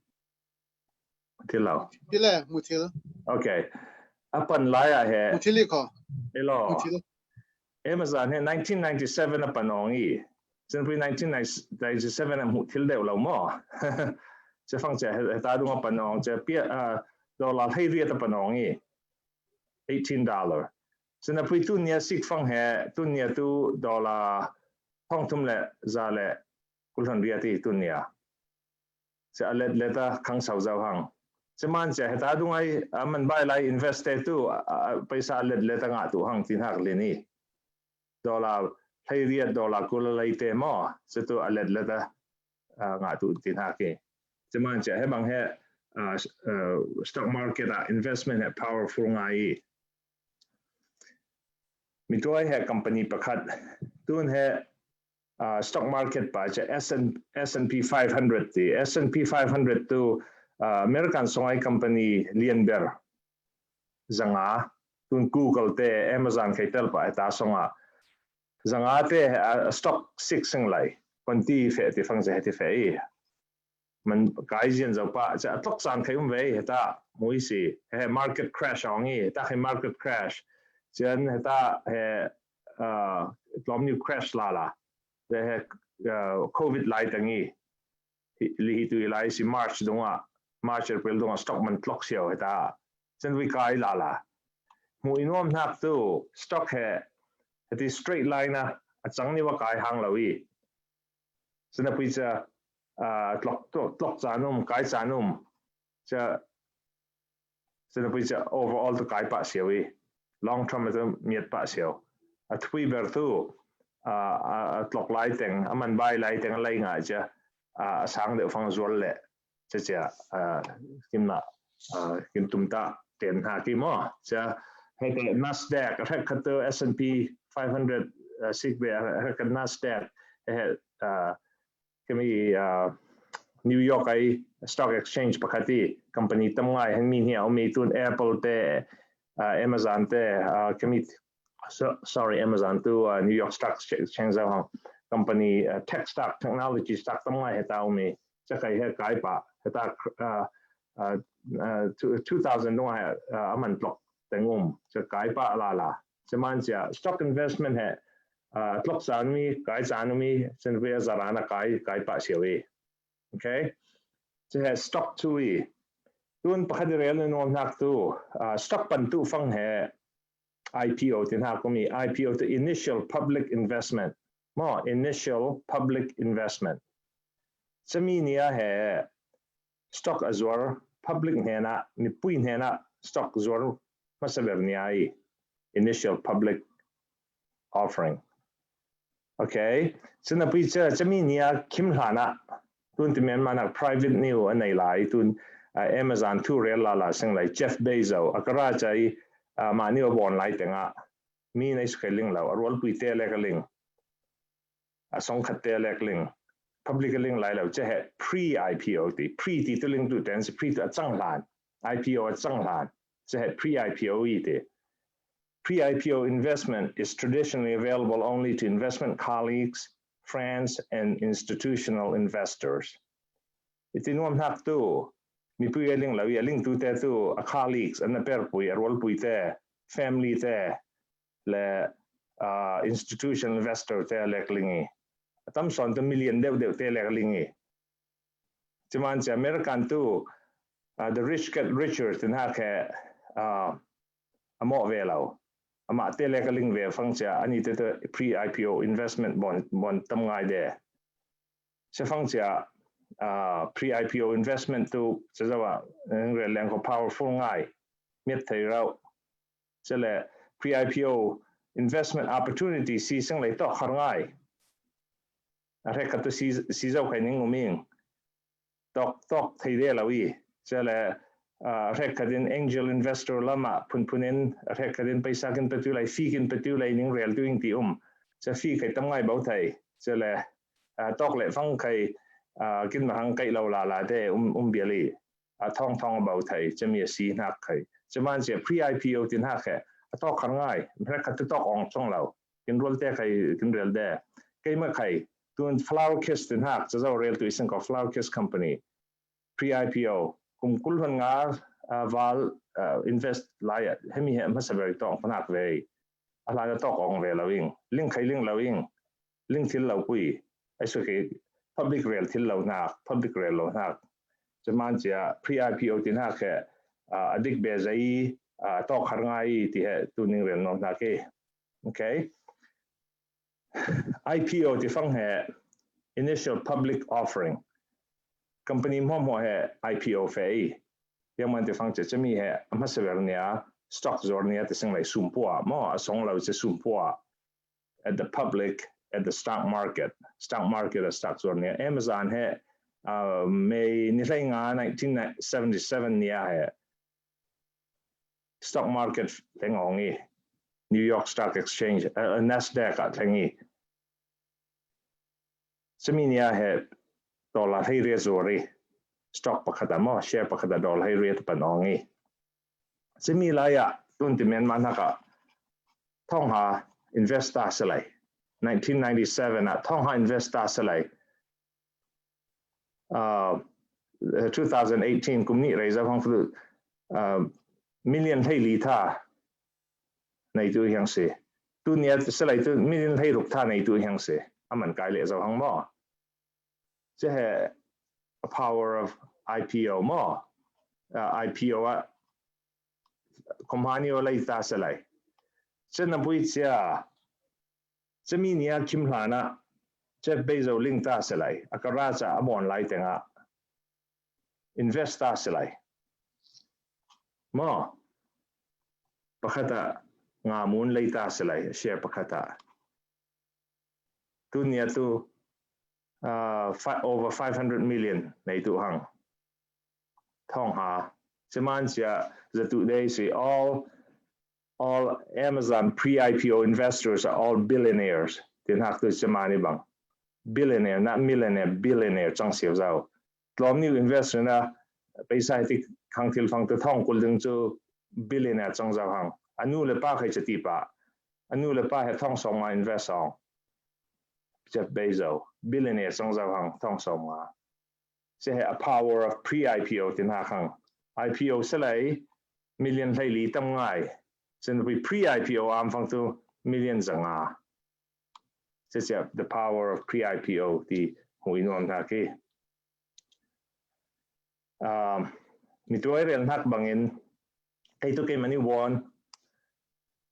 Mu ti lo. Ti le, mu ti lo. Okay. A pan lai a he. Mu ti li ko. Ilo. Mu ti lo. Amazon he nineteen ninety-seven a pan awng i. Cia pui nineteen ninety-seven a mu thil deuh lo maw. Cia fang cia he, he ta dung a pan awng, cia pia, a, dollar hei riat a pan awng i. Eighteen dollar. Cia na pui tu nia sik fang he, tu nia tu dollar thong thum le, za le, kul hon riat i tu nia. Cia a let let a khang sau zau hang. Cia man cia he ta dung ai, a man bai lai invest te tu, a, a, paisa a let let a ngah tu hang ti hnak lin i. Dollar, hlei riat dollar kul a lei te maw, cia tu a let let a, a, ngah tu ti hnak i. Cia man cia he bang he, a, s-, a, stock market a investment he powerful ngai i. Mi tuai he company pakhat, tun he, a, stock market pa cia S and, S and P five hundred ti, S and P five hundred tu, a, American songai company lian ber. Zanga, tun Google te, Amazon kei tel pa, ta songa. Zanga te, a, stock sik sing lai, kon ti fe ti fang cia he ti fe i. Man kai zian zau pa, cia a tlok san khai um ve, he ta, mu i si, he market crash awng i, he ta khai market crash. Cian he ta, he, a, tlawm ni uh crash lala. Te he, uh, covid lai teng hi, hi, li hi tu hi lai si March dungah, March, April dungah stock man tlawk siau heta. Cen vui kai lala. Mu i nuam hnak tu stock he, heti straight line a, a cang ni wa kai hang lo hi. Cen a pui ca, uh, tlawk, tlawk, tlawk can um, kai can um. Ca, cen a pui ca overall tu kai pah siau hi. Long term a tu miat pah siau. A thui ber tu, uh, a, a tlawk lai teng, a man bai lai teng a lai ngah ca, uh, a sang deuh fang zual le. Ca ca, uh, kim na, uh, kim tum ta ten ha kim aw. Ca, he te Nasdaq, a hek khat tu S and P five hundred, uh, sik be, a hek khat Nasdaq, he, uh, kami, uh, New York ai stock exchange pakhat hi, company tam ngai hen mi hnia umi tun Apple te, uh, Amazon te, uh, kami, so, sorry, Amazon tu, uh, New York Stock Exchange hong company, uh, tech stock, technology stock tam ngai heta umi. Ca kai he kai pa, heta, uh, uh, uh, two, two thousand nung he, uh, a man tlawk teng um. Ca kai pa lala. Ca man cia stock investment he, uh, tlawk can umi, kai can umi, cen vui a zarana kai, kai pa siau hi. Okay? Ca he stock tu hi. Tun pakhat i rel na nuam hnak tu, uh, stock pan tu fang he I P O tin hak umi, I P O tu initial public investment. Maw, initial public investment. Ca mi nia he stock a zuar, public hnena, mipui hnena stock zuar, masa ber nia hi, initial public offering. Okay. Cen a pui ca, ca mi nia kim hlana, tun ti men manak private new a nei lai, tun, uh, Amazon tu rel lala sing lai, Jeff Bezos, a kara ca hi, uh, ma new a bon lai tenga, mi nei sukai ling lo, a rual pui te le ka ling. A song khat te lek ling, public ling lai lo, ca he pre I P O ti, pre ti tu ling tu ten, si pre tu a cang hlan, I P O a cang hlan, ca he pre I P O i ti. Pre I P O investment is traditionally available only to investment colleagues, friends, and institutional investors. I ti nuam hnak tu, mipui a ling lo, i a ling tu te tu, a colleagues, a na per pui, a rual pui te, family te, le, uh, institutional investor te lek ling hi. A tam son tu million deuh deuh te lek ling hi. Ci man ci American tu, uh, the rich get richer tin hak he, uh, a mawh ve lo. Amah te lek ling ve fang cia, ani te tu pre I P O investment bon, bon tam ngai de. Cia fang cia, uh, pre I P O investment tu, cia zawa, rel leng ko powerful ngai. Miat thei rau. Cele pre I P O investment opportunity si seng lei tawk khar ngai. A rek khat tu si, si zo kai ning uming. Tawk, tawk thei de lo i. Cele, uh, a rek khat in angel investor lama phun phun in, a rek khat in paisa kin petu lei, fee kin petu lei ning rel tu ing ti um. Cia fee kai tam ngai bau thei. Cele, uh, tawk le fang kai, uh, kin mahang kai lo la la de um, um biali. A thawng thawng a bau thei, cemi a si hnak khai. Ceman cia pre I P O tin hak he, a tawk khar ngai, mrek khat tu tawk ong chong lo. Kin rual te khai, kin rel de. Kei ma khai, tun Flower Kiss tin hak, cia zo rel tu iseng ko Flower Kiss Company. Pre I P O, kum kul hon nga, uh, val, uh, invest lai, hemi he masa veri tawk pan hak vei. A hlan a tawk ong ve lo ing. Ling khai ling lo ing. Ling thil lo pui. Ai su ke public rel thil lo hnak, public rel lo hnak. Ceman cia pre I P O tin hak he, uh, a dik be zai, uh, tawk khar ngai ti he tu ning rel no hnak e. Okay. I P O ti fang he initial public offering. Company mawmaw he I P O fe i. Yang man ti fang cia cemi he a masa ver nia, stock zor nia ti seng lai sumpua, maw a song lo cia sumpua. At the public, at the stock market. Stock market a stock zor nia. Amazon he, uh, May ni lai nga nineteen seventy-seven nia he stock market thleng ong i, New York Stock Exchange, uh, Nasdaq a thleng i. Cemi nia he dollar hei ria zuari, stock pakhat a maw, share pakhat a dollar hei ria tapan ong i. Cemi lai a, tun ti men man haka, thong ha investor selai. Nineteen ninety-seven a, thong ha investor selai. Uh, two thousand eighteen kum ni rei za hong flu, uh, million hei li tha nei tu hiang si. Tunia silai tu million hleiruk tha nei tu hiang se. Aman kai le zau hang maw. Cia he a power of I P O maw. Uh, I P O a company o lai ta silai. Cia na pui cia. Cia mi nia kim hlana. Cia Bezos ling ta silai. A kara cia a bon lai tenga. Invest ta silai. Maw. Pakhata nga mun lai ta silai. Share pakhata. Tunia tu uh, fi- over five hundred million nei tu hang. Thong ha. Ceman cia zatu dei si all all Amazon pre-I P O investors are all billionaires. Tin hak tu cemani bang. Billionaire, not millionaire, billionaire chang siu zau. Tlom niu investor na paisa hiti khang thil fang tu thong kul ding chu billionaire chang zau hang. Anu le pa khai chati pa. Anu le pa he thong song ma invest song. Jeff Bezos, billionaire chang zau hang thong song ma. Cia he a power of pre-I P O tin ha khang. I P O silai million hlei li tam ngai. Cia na pui pre-I P O am fang tu million zanga. Cia cia the power of pre-I P O ti hui nuam na ki. Um, mituai rel nak bangin kei tu kei mani won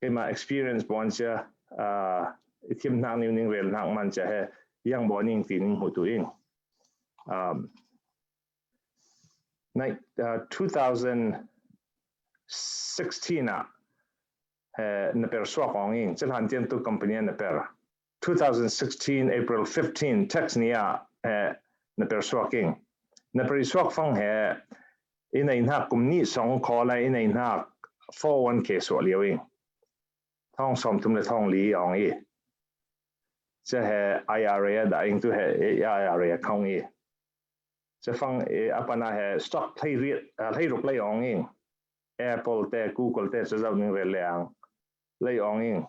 kei ma experience bon cia uh, ithim nak niu ning rel nak man cia he yang bon ing ti ning hu tu ing. Um, nai, uh, two thousand sixteen a he na per suak ong ing. Cia hlan tian tu company na per. Two thousand sixteen April fifteen tax ni a he na per suak ing. Na per suak fang he ina in hak kum ni song ko la ina in hak four one K suak liu ing. Thong som tum le thong li ong i. Cia he I R A da ing tu he I R A khong i. Cia fang a pana he stock hlei ruk lei ong ing. Apple te, Google te, cia zau ning rel le ang. Lei ong ing.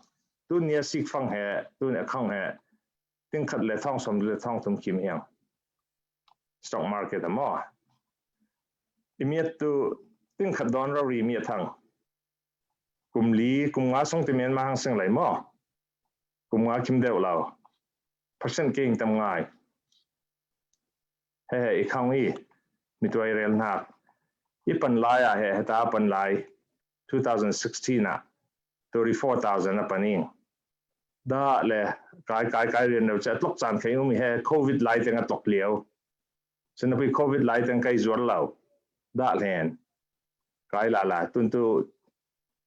Tunia sik fang he, tunia khong he. Ting khat le thong som le thong tum kim hiang. Stock market a maw. I miat tu ting khat don rau ri miat hang. Kum li, kum nga song ti mian ma hang sing lai maw. Kum nga kim deuh lau. Percent keng tam ngai. He he i khang i mituai rel nak. I pan lai a he he ta pan lai two thousand sixteen a thirty four thousand a pan ing. Da le kai kai kai rian reu che tlok chan khai umi he covid lai teng a tlok liau. Cia na pui covid lai teng kai zuar lau. Da len. Kai la la tun tu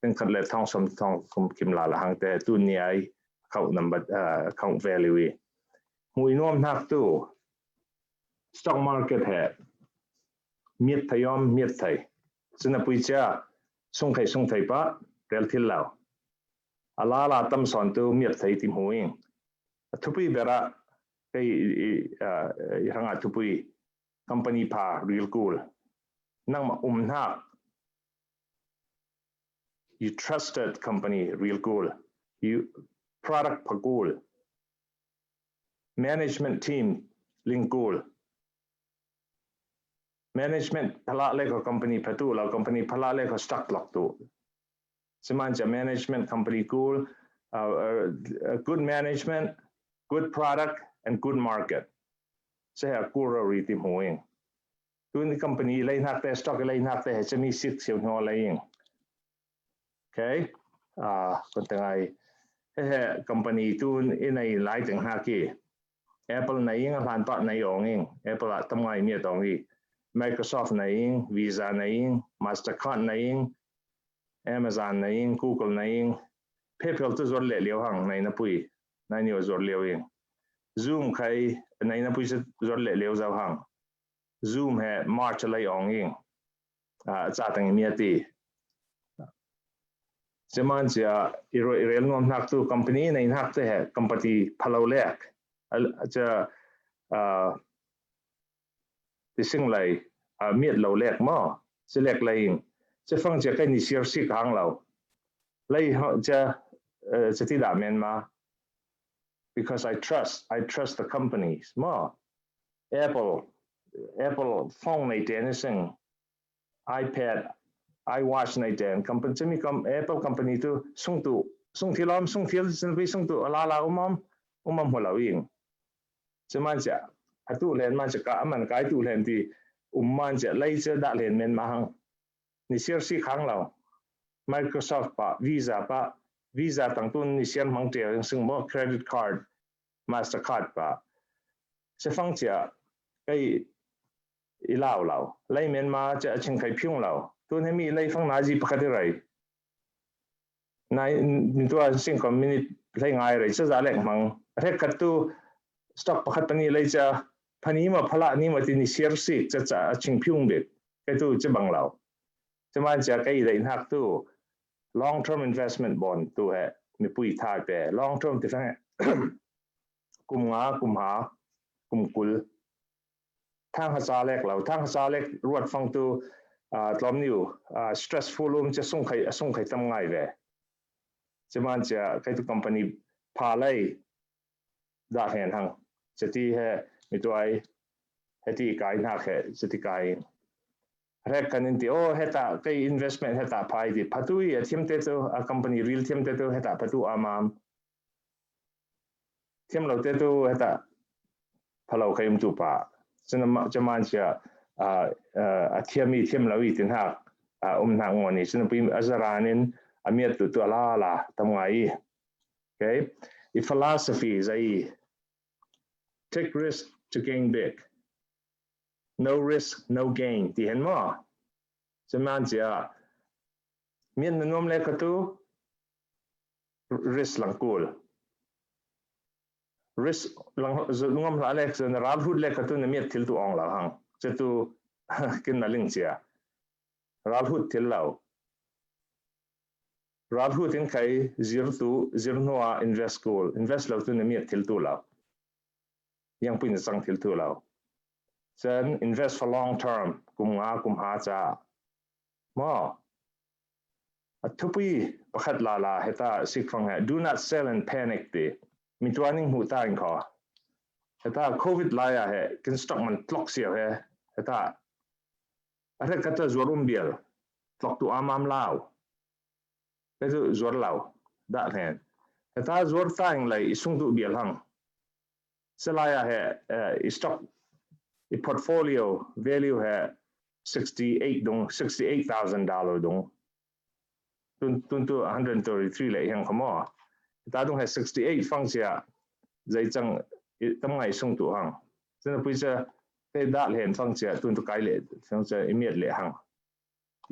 teng khat le thong som thong kum kim la la hang te tu ni ai khau number uh, khau value i. Hui nuam nak tu stock market he miat thei om miat thei. Cia na pui cia sung thei sung thei pa rel thil lau. A la la tam son tu miat thei ti hu ing. A thupui bera kei i, i, uh, i ranga thupui company pa real cool. Nang ma um nak. You trusted company real cool. You product pa cool. Management team ling cool. Management phala le ko company pa tu la company phala le ko stock lok tu. Siman cia management company cool, uh, uh, good management, good product and good market. Cia he a cool rau ri ti hu ing. Tun i company lei nak te stock lei nak te he cia mi sik siu hnua lei ing. Okay. Uh, kon tengai he he company tun i nei lai teng hak i. Apple nei ing a hlan pa nei ong ing. Apple a tam ngai miat ong i. Microsoft nei ing, Visa nei ing, Mastercard nei ing, Amazon nei ing, Google nei ing. PayPal tu zuar le liau hang nei na pui. Nei niu zuar liau ing. Zoom khai nei na pui zuar le liau zau hang. Zoom he March lei ong ing. Uh, ca teng miat i. Cia man cia i rel nuam nak tu company nei nak te he company phalau lek. Cia uh, ti sing lai uh, miat lau lek maw. Cia lek lai ing. Cia fang cia kai ni siar sik hang lau. Lai cia uh, cia ti da men ma. Because I trust, I trust the companies maw. Apple, Apple phone nei te ni sing. iPad, iWatch nei ten company chami com Apple company tu sung tu Sung thil om, sung thil, sin pi sung tu, ala la um om, um om hua lo ing. Ci man cia, a tu hlen man cia ka, a man kai tu hlen ti, um man cia, lei cia dah hlen men ma hang. Ni siar si khang lo. Microsoft pa, Visa pa, Visa tang tun ni siar mang tia, sung mo credit card, Mastercard pa. Ci fang cia, kei i lau lau. Lei men ma cia a ching kai piung lau. Tun hemi lei fang na ji pakhat i rai. Na ni tua sing kom minute lei ngai rai cia za lek mang. Rek kat tu stock pakhat pani lei cia pani ma phala ni ma ti ni siar sik cia cia a ching piung bik. Kei tu cia bang lau. Cia man cia kei i dai hnak tu long term investment bond tu he mi pui tha pe. Long term ti fang he kum nga, kum ha, kum kul. Thang ha ca lek lo, thang ha ca lek ruat fang tu, ah, tlom niu, ah, stressful um cia sung khai, sung khai tam ngai ve. Cia man cia kei tu company pha lei dah hen hang. Cia ti he mi tuai, he ti kai hnak he, cia ti kai. Rek kan in ti, oh, heta, kei investment heta phai ti, phatui, a thiam te tu, a company ril thiam te tu, heta phatu amam. Thiam lo te tu, heta phalo kai um tu pa. Cina ma, caman cia, a, a, a thiam i thiam lo i tin hak, a, um hnak ngoni, cina pui a zaran in, a miat tu tu ala la, tam ngai i. Okay? I philosophy zai, take risk to gain big. No risk, no gain. Ti hen mo. Caman cia, miat na nuam le ka tu, risk lang kul. Risk lang, nuam la le ka tu, na ral hut le ka tu, na miat thil tu ong la hang. Cia tu, kin na ling cia. Ral hut thil lau. Ral hut in kai zir tu, zir hnua invest kul. Invest lo tu, na miat thil tu lau. Yang pui na sang thil tu lau. Cen invest for long term, kum nga, kum ha ca. Mo. A thupui pakhat la la, heta sik fang he, do not sell and panic ti. Mi tua ning hu ta in kho. Heta covid lai a he, kin stock man tlok sia he, heta. A rek kata zuar um bial, tlok tu amam lau. He tu zuar lau, dah hen. Heta zuar ta in lai, i sung tu bial hang. Salaya he, eh, i stock, i portfolio value he sixty-eight dong, sixty-eight thousand dollar dong. Tun, tun tu hundred thirty-three le hiang kamo. Ta dong he sixty-eight fang sia, zai chang, i, tam ngai sung tu hang. Zan pui sia, te dah le hen fang sia, tun tu kai le, fang sia, i miat le hang.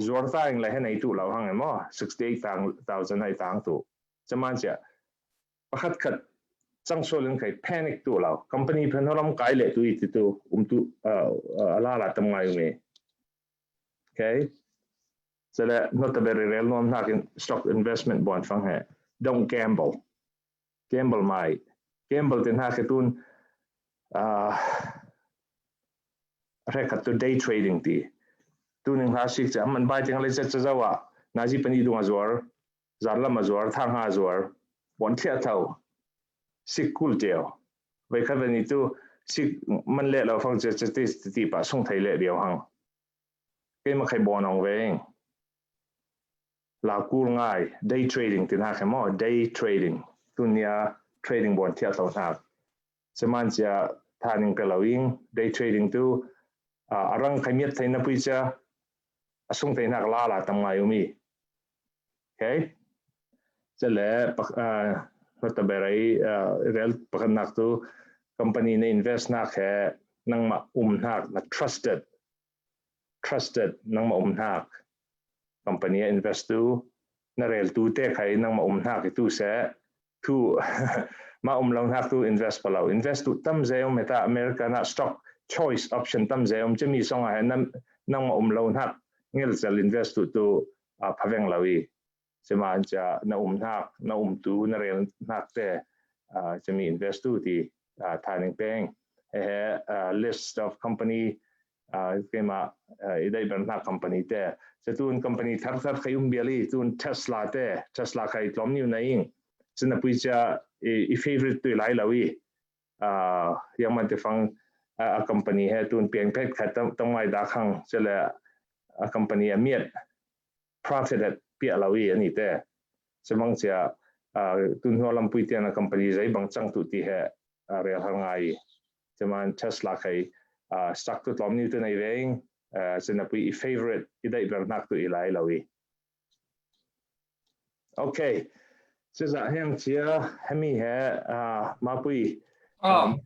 Zuar ta in lai hen ai tu lau hang emo, sixty-eight thousand ai tang tu. Caman sia, pakhat khat chang sual in kai panic tu lau. Company phen holam kai le tu i ti tu, um tu, uh, uh, ala la tam ngai um e. Okay? Sele, not a very real non hak in stock investment bond fang he. Don't gamble. Gamble mai. Gamble tin hak he tun, uh, rekat tu day trading ti. Tuning ha sik cha, man bai ting le cha cha zawa. Na ji pani dung a zuar. Zar lam a zuar, thang ha zuar, bon thia thau, sik kul teo. Vai khat vai ni tu, sik man le lau fang cia cia ti, ti, ti pa sung thai le biau hang. Kei ma khai bon ong veng. La kul ngai, day trading tin hak he mo, day trading. Tun nia trading bon thia thau hak. Caman cia thaning pe lo ing, day trading tu, a, a rang khai miat thai na pui cia, a sung thai nak la la tam ngai umi. Okay? Cele, pak, a, hota berai, a, rel pakan nak tu, company na invest nak he, nang ma um nak, na trusted. Trusted, nang ma um nak. Company a invest tu, na rel tu te khai nang ma um nak tu se, tu, ma um lo nak tu invest pa lo. Invest tu tam ze um heta America na stock choice option tam ze um cemi song a he nang, nang ma um lo nak. Ngel sel invest tu tu, a, paveng lo i. Cema an cia na um nak, na um tu, na rel nak te, a, cemi invest tu ti, a, thaning peng. He he, a, list of company, a, kema, a, i dai ber nak company te. Cia tun company thar thar khai um biali, tun Tesla te, Tesla khai tlom niu na ing. Cia na pui cia i, i favorite tu i lai lo i. A, yang man te fang, a, a company he tun piang pek khai tam, tam ngai da khang, cia le a company a miat. Profit he pia lo i ani te. Cia mang cia, ah, tun hnuah lampui tiang a company zei bang chang tu ti he, ah, rel har ngai. Ceman Tesla khai, ah, stock tu tlawm niu tu nei veng, ah, cina pui i favorite i dai ber nak tu i lai lawi. Okay. Sisa heng cia hemi he, ah, mapui. Oh. Um,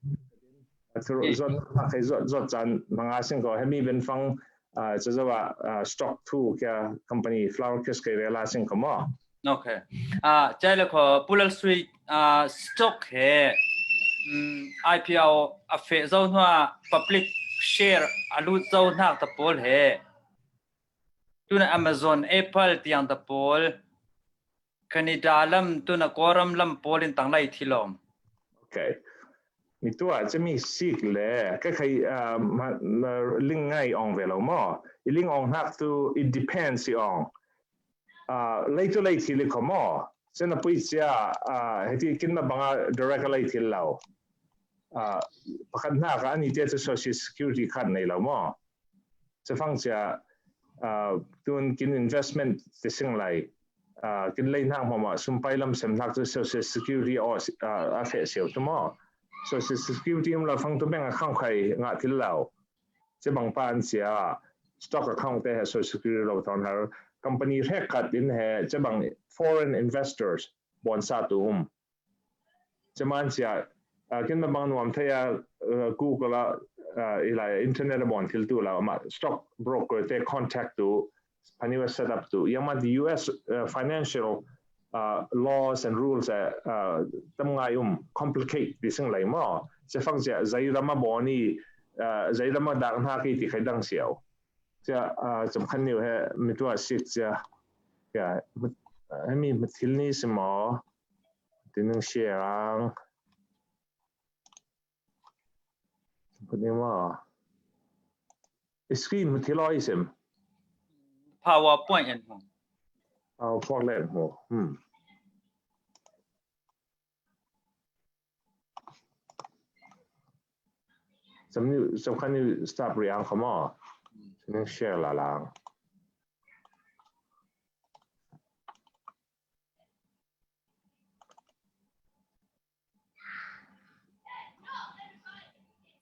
zot, zot, zot, zot can manga sing ko hemi ben fang, ah, cazawa, ah, stock tu kia company Flower Kiss kai rela sing ko mo. Okay. Ah, cai le ko Pulal Sui, ah, stock he, mm, I P O a fe zo hnua public share a lut zo hnak ta pawl he. Tuna Amazon, Apple tiang ta pawl, Canada lam, tuna Kawlram lam pawl in tang lai thilom. Okay. Mi tua cemi sik le, ka khai, ah, ma, ma, ling ngai ong ve lo mo. I ling ong hnak tu, it depends i ong. Ah, lei tu lei thil i ko mo. Cina pui cia, ah, heti kin na banga direct lei thil lo. Ah, pakhat hnak a ani te tu social security card nei lo mo. Cefang cia, ah, tun kin investment te sing lai, ah, kin lei hnak mo ma, sumpai lam sem hnak tu social security o, ah, a fe siau tu mo. Social security um la fang tu bank account khai nga thil lo. Cebang pan cia, stock account te he social security lo thon har, company hek khat in he, cebang foreign investors bon sa tu um. Ceman cia, ah, kin na bang nuam thei a, ah, Google a, ah, i lai internet a bon thil tu la, ma stock broker te contact tu, paniwa set up tu. Yang man U S, ah, financial, ah, laws and rules, ah, ah, tam ngai um complicate di sing lai mo. Cefang cia, zai rama boni, ah, zai rama dak hna ki ti khai dang siau. Cia, ah, cam khan niu he, mi tua sik cia. Ya, mi, ah, mi, mi thil ni si mo. Ti ning share ang. Put ni mo. Screen mu thil oi sim. PowerPoint en mo. PowerPoint en mo. Hmm. Sam ni, sam khan ni stop riang kha mo. Ni share la lang.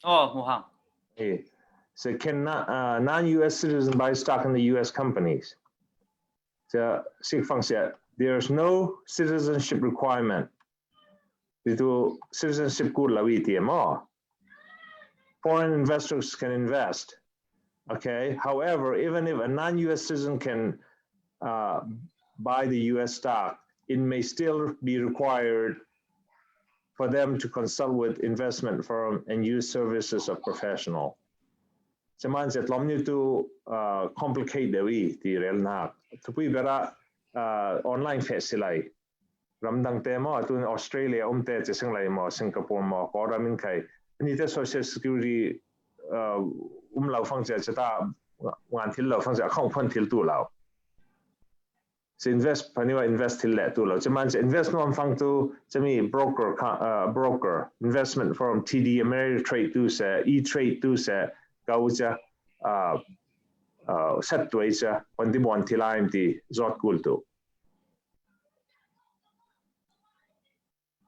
Oh, mu hang. Eh, so can non, uh, non-U S citizen buy stock in the U S companies? So, sik fang sia, there's no citizenship requirement. Itu citizenship kul lawi ti mo. Foreign investors can invest. Okay. However, even if a non-U S citizen can, uh, buy the U S stock, it may still be required for them to consult with investment firm and use services of professional. Ceman cia tlawm niu tu, uh, complicate deuh i ti rel nak. Thupui bera, uh, online fe silai. Ramdang te mo, atun Australia um te, cia sing lai mo, Singapore mo, ko ramin khai. Ni te social security, uh, um lau fang cia, cia ta ngan thil lau fang cia, account phone thil tu lau. Cia invest, paniwa invest thil le tu lau. Cia man cia invest nuam fang tu, cia mi broker, uh, broker, investment firm, T D Ameritrade tu se, E-Trade tu se, kau cia, uh, uh, set tu ai cia, pon ti bon thil ai ti, zot kul tu.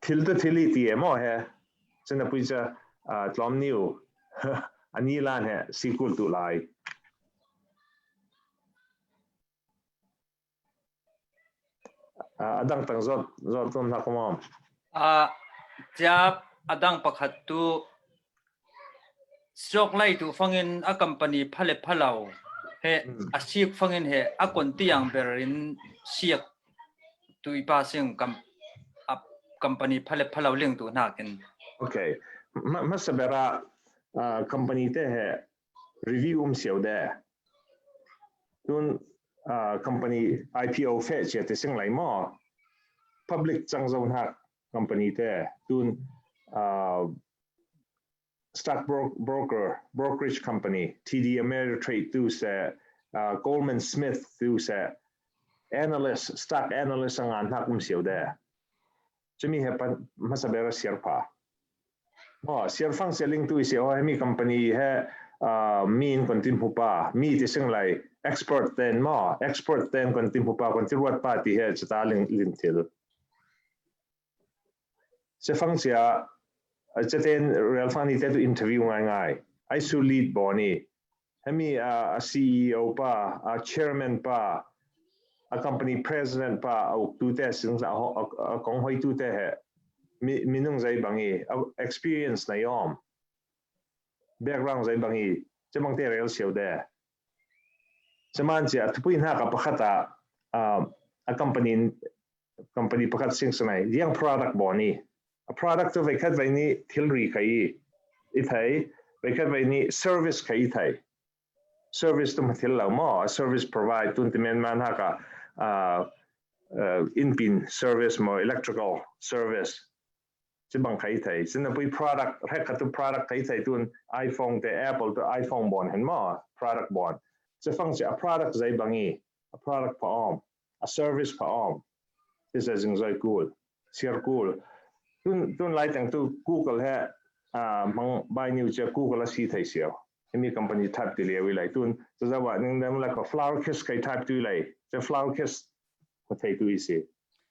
Thil tu thil i ti e mo he. Cina pui cia, ah, tlawm niu. Ani lan he, sikul tu lai. Ah, adang tang zot, zot tun hak mo. Ah, cia adang pakhat tu, siok lai tu fangin a company phale phalau. He, hmm, a sik fangin he, a kon tiang berin siak tu i pa sing kam, a company phale phalau ling tu nakin. Okay. Ma, masa bera, ah, company te he review um siau de. Tun, ah, company I P O fe cia te sing lai mo. Public cang zo hnak company te. Tun, ah, stock bro-, broker, brokerage company, T D Ameritrade tu se, uh, Goldman Smith tu se, analyst, stock analyst a ngan hnak um siau de. Cumi he pan, masa bera siar pa. Oh, siar fang siar ling tu i siau, oh, he mi company he, uh, mi in kon tim hupa, mi ti sing lai, expert ten mo, expert ten kon tim hupa, kon ti ruat pa ti he, cita ling, ling til. Cefang cia, a, cete'n rel fang ni te tu interview ngai ngai. Ai su lead baw ni. Hemi, a, a C E O pa, a chairman pa, a company president pa, a uk tu te sing a, a, a kong hoi tu te he. Mi, minung zai bangi, a experience na yom. Background zai bangi, cemang te rel siau de. Ceman cia, a tupui na ka pakhat a, a, a company, company pakhat sing sanai, yang product baw ni. A product tu veikhat vei ni thil ri kai i thei, veikhat vei ni service kai i thei. Service tu ma thil lau maw, a service provide tun ti men man ha ka, a, a, inpin service maw, electrical service. Ci bang kai thei. Cina pui product, rek khat tu product kai thei tun iPhone te, Apple tu iPhone bawn hen maw, product bawn. Cefang cia a product zai bangi, a product pa om, a service pa om. Ci zai zing zai kul, siar kul. Tun, tun lai teng tu Google he, a, mang bai niu cia Google a si thei siau. Hemi company type ti liau i lai tun. Cia zai wa ning dem lai ko Flower Kiss kai type tu i lai. Cia Flower Kiss ko thei tu i si.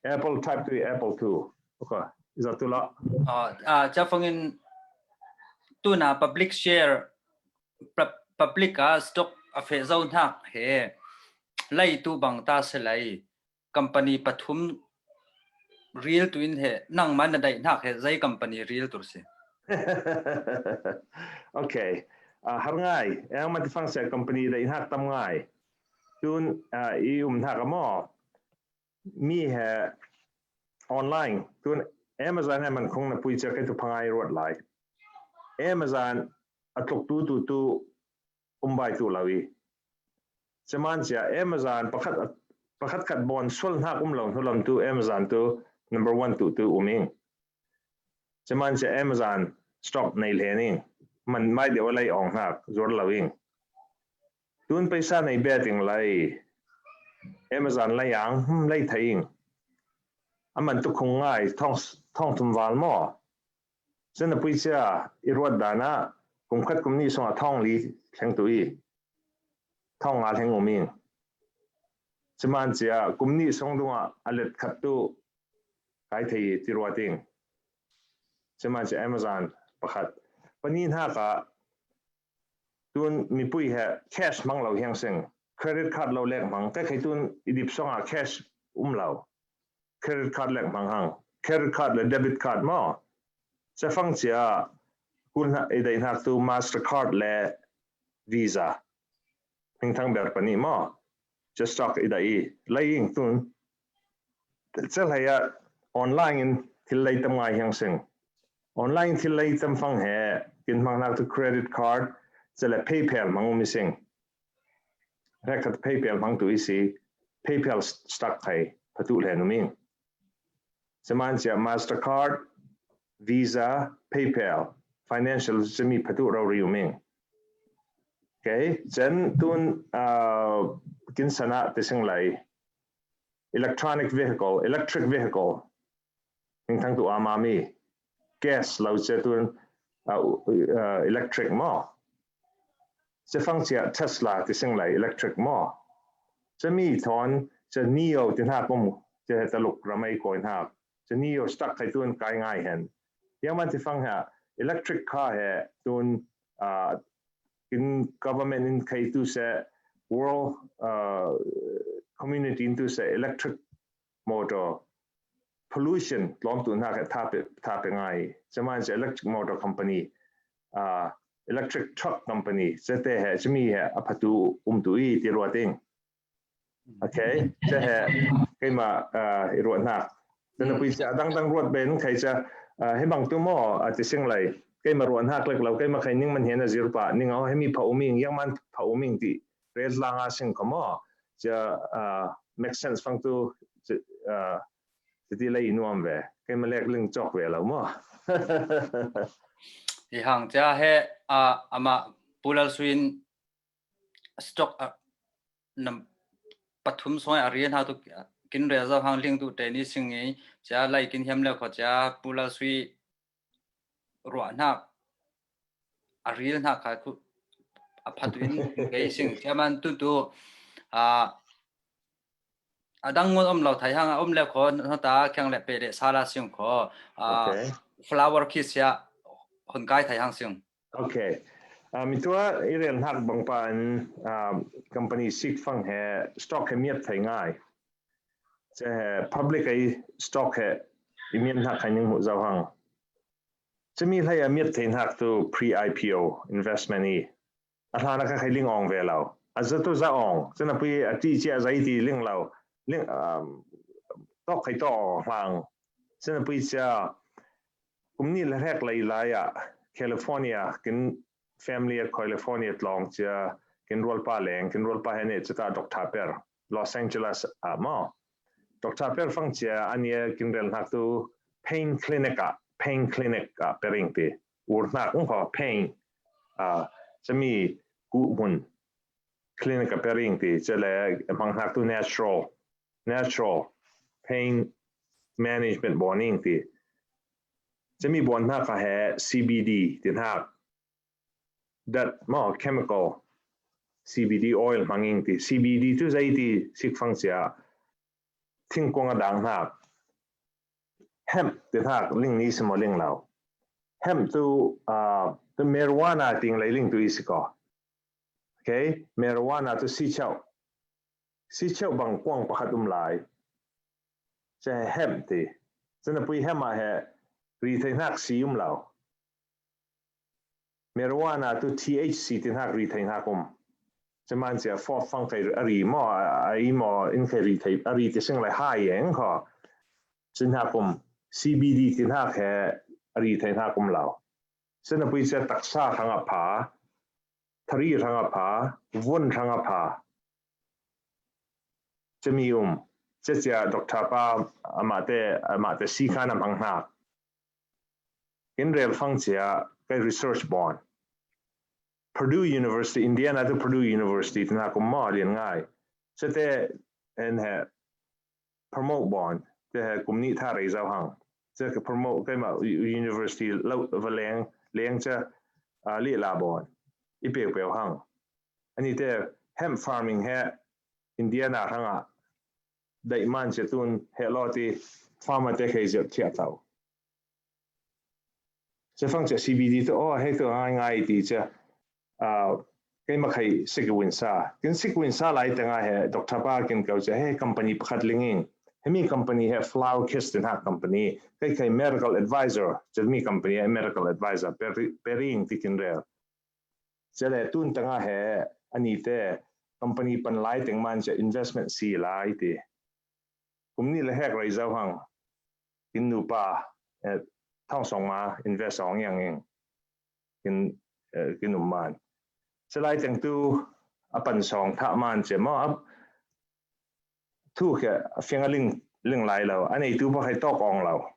Apple type tu i Apple tu. Ok. Iza tu la. A, a, cia fangin tuna public share, pu-, public a stock a fe zau nak he. Lai tu bang ta se lai. Company pathum ril tu in he, nang man na dai nak he, zai company ril tur si. Ok. A, har ngai. Yang mati fang se company dai nak tam ngai. Tun, a, i um nak a maw. Mi he online. Tun Amazon he man khong na pui cia kai tu pangai ruat lai. Amazon a tluk tu tu tu um bai tu lau i. Ceman cia Amazon pakhat, pakhat khat bawn sual nak um lau, hnu lam tu Amazon tu number one tu tu um ing. Ceman cia Amazon stock nei le ning. Man mai deu lai ong nak, zuar lau ing. Tun paisa nei beting lai. Amazon lai ang, hmm, lai thei ing. A man tu khong ngai, thong, thong thum val maw. Cina pui cia i ruat dana, kum khat kum ni song a thong li thleng tu i. Thong nga thleng um ing. Ceman cia kum ni song dunga a let khat tu kai thei ti ruat ing. Ceman cia Amazon pakhat. Pani na ka tun mipui he cash mang lau hiang sing. Credit card lau lek mang. Te khai tun i dip song a cash um lau. Credit card lek mang hang. Credit card le debit card maw. Cefang cia kun ha, i dai nak tu Mastercard le Visa. Hing thang ber pani maw. Cia stock i dai i. Lai ing tun. Cia lai a online in thil lai tam ngai hiang sing. Online thil lai tam fang he. Kin mang nak tu credit card. Cia le PayPal mang um i sing. Rek khat PayPal mang tu i si, PayPal stock khai phatu le numing. Ceman cia Mastercard, Visa, PayPal, financial cemi phatu rau ri uming. Okay, cen tun, uh, kin sana te sing lai. Electronic vehicle, electric vehicle. Hing thang tu ama mi. Gas lau cia tun, uh, uh, electric maw. Cia fang cia Tesla ti sing lai electric maw. Cia mi thon, cia Nio ti hnak um, cia he taluk ramai koi hnak. Cia Nio stock khai tun kai ngai hen. Yang man ti fang ha, electric car he tun, uh, in government in khai tu se world, uh, community in tu se electric motor pollution tlawm tu hnak he tha pe, tha pe ngai. Ceman cia electric motor company, uh, electric truck company, cia te he, cia mi he, a phatu um tu i ti ruat ing. Okay, cia he, keima, uh, i ruat hnak. Cia na pui cia dang dang ruat ben, khai cia, uh, he bang tu maw, a ti sing lai. Keima ruat hnak lek lau, keima khai ning man hian a zir pa, ning au, he mi pha uming, yang man pha uming ti. Rel lang a sing ko maw. Cia, uh, make sense fang tu, cia, uh, Titi lei nuam ve. Keima lek ling cawk ve lo maw. Hi hang cia he, a, ama Pu Lal Sui in stock a, nam pathum song a rian ha tu kin rel zau hang ling tu te ni sing i cia lai kin hiam le kho cia Pu Lal Sui ruah hnak a ril hnak kha khu a phat in kei sing cia man tu tu, a, A dang ngun om lo thai hang a om le kho, no ta keng le pe le sala siung kho. A, okay. Flower kiss ya hon kai thai hang siung. Okay. A, mi tua i rel hnak bang pa an, a, company sik fang he stock he miat thai ngai. Che he public ai stock he i miat hnak khai ning mu zau hang. Che mi hlei a miat thai hnak tu pre I P O investment i. A hlan a kha khai ling ong ve lo. A za tu za ong. Che na pui a ti chia za i ti ling lo. Ling, um, tok khai to hlang. Che na pui chia kum ni le hek lai lai a California kin family a California tlong chia kin rual pa leng, kin rual pa he ne chia ta Doctor Per. Los Angeles a mo. Doctor Per fang chia a nia kin rel hnak tu pain clinic a, pain clinic a pering ti. Ur hnak ung kho pain a, che mi ku mun clinic a pering ti, che le hmang hnak tu natural, natural pain management bawning ti. Che mi bawn hnak a he C B D ti hnak. That mo chemical C B D oil hmanging ti. C B D tu za i ti sik fang chia thingkung a dang hnak. Hemp ti hnak ling ni si mo ling lo. Hemp tu, a, tu marijuana ting lai ling tu i si ko. Okay? Marijuana tu si chau. Si chau bang kuang pakhat um lai. Che hemp ti. Che na pui hemp a he ri thai hnak si um lo. Marijuana tu T H C ti hnak ri thai hnak um. Che man chia fo fang khai a ri mo, a, a i mo in khai ri thai, a ri ti sing lai hai eng kho. Che hnak um. C B D ti hnak he a ri thai hnak um lo. Che na pui chia taksa hang a pha, thari hang a pha, vun hang a pha. Che mi um. Che chia Doctor pa a ma te, a ma te si khan a hmang hnak. Kin rel fang chia kai research bawn. Purdue University, Indiana tu Purdue University ti hnak um mo lian ngai. Che te en he promote bawn. Che he kum ni tha rei zau hang. Che ke promote kai ma u-, university lo va leng, leng che, a, li la bawn. I peu peu hang. Ani te hemp farming he Indiana hang a. Dai man che tun he lo ti farmer te khai zep chia tau. Che fang che C B D tu, oh, hei tu ngai ngai ti che, a, kai ma khai sik win sa. Kin sik win sa lai te nga he Doctor pa kin kau che, he company pakhat linging. He mi company he Flower Kiss ti hnak company. Kai khai medical advisor. Che mi company he medical advisor. Peri, pering ti kin rel. Che le tun tanga he ani te company pan lai teng man che investment si lai ti. Kum ni le hek rei zau hang. Kin nupa, eh, thong song ma invest ong yang ing. Kin, eh, kin um man. Che lai teng tu a pan song tha man che mo a thu khe a fiang a ling, ling lai lo. A nei tu pa khai tok ong lo.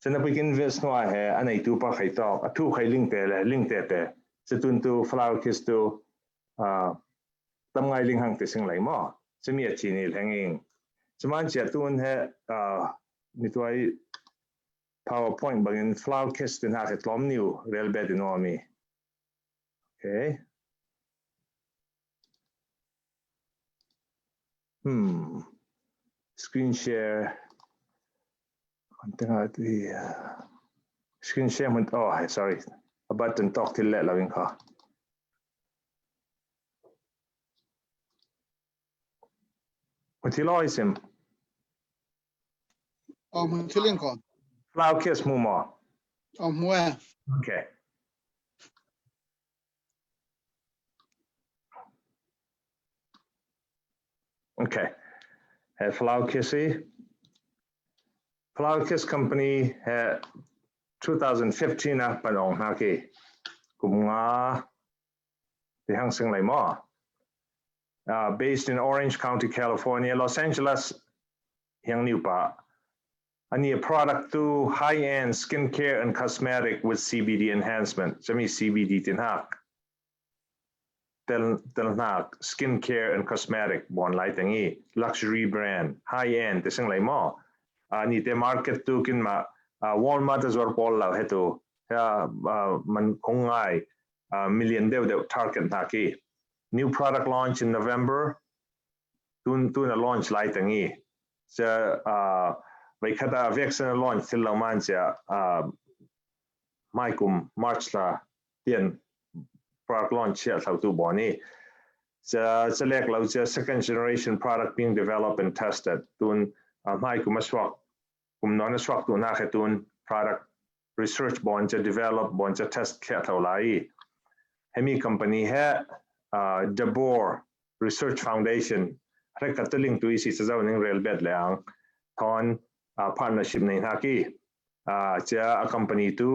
Che na pui kin invest nua he a nei tu pa khai tok. A thu khai ling te le, ling te te. Che tun tu Flower Kiss tu, a, tam ngai ling hang te sing lai mo. Che mi a chi ni leng ing. Che man chia tun he, a, mi tuai PowerPoint bangin Flower Kiss tin ha ke tlom niu rel bet in omi. Okay. Hmm. Screen share. Kan tengah tu ya. Screen share mun, oh, sorry. A button talk til le lawin ka. Mun til lo isim. Oh, mun til in ko. Flower Kiss mu mo. Oh, mu eh. Okay. Okay. He Flower Kiss i. Flower Kiss Company he two thousand fifteen a pan ong hna ki. Kum nga ti hang sing lai mo. Uh, based in Orange County, California, Los Angeles, hiang niu pa. Ani a product tu high-end skincare and cosmetic with C B D enhancement. Chami C B D tin hak. Tel, tel hnak skincare and cosmetic bon lai tengi luxury brand, high-end te sing lai mo. Ani te market tu kin ma, uh, Walmart as well pol lau he tu. Ya, uh, man kong ngai, uh, million deu deu target hna ki. New product launch in November. tun tun a launch lai teng i. Cia a vaikhat a vaccine a launch thil lo man cia a mai kum March la tian product launch cia thlau tu bawni. Cia cia lek lo cia second generation product being developed and tested. Tun a mai kum a suak kum nawn a suak tu nak he tun product research bawn cia develop bawn cia test thliah thlau lai. Hemi company he uh, Dabur Research Foundation rek kat tu ling tu i si sa zau ning rel bet le ang thon uh, partnership nei hnak i uh, cia a company tu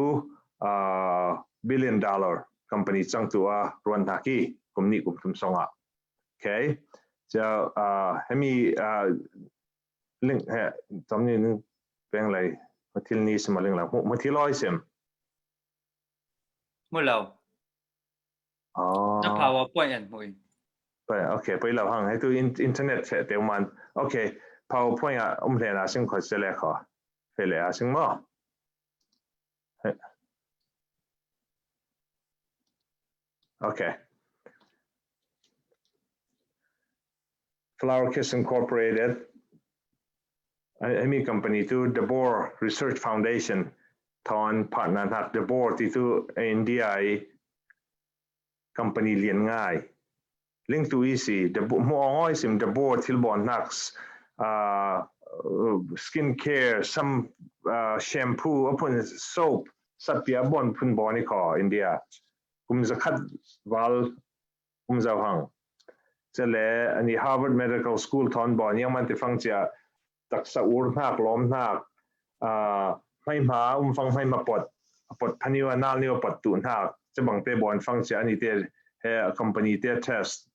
uh, billion dollar company cang tu a ruan hnak i kum ni kum thum song a. Okay. Cia uh, hemi uh, ling he tam ni ning peng lai mathil ni sim a ling lai mathil oi sim. Mu lo. Oh. Na PowerPoint an mu in. Pai, okay, pai lo hang. He tu in, internet fe teu man. Okay, PowerPoint a um hle na sing kho se le kho. Fe le a sing mo. Okay. Flower Kiss Incorporated. Hemi company tu Dabur Research Foundation thon partner hnak Dabur ti tu India i company lian ngai. Ling tu i si Dabur mu ong oi sim Dabur thil bawn hnak uh, skin care, some uh, shampoo, apun soap, satpia bawn phun bawn i kho India. Kum zakhat val kum zau hang. Cia le ani Harvard Medical School thon bawn yang man ti fang cia taksa ur hnak lawm hnak uh, mai hma um fang mai hma pot a pot phaniu a nal niu a pot tu hnak cia bang te bawn fang cia ani te he company te test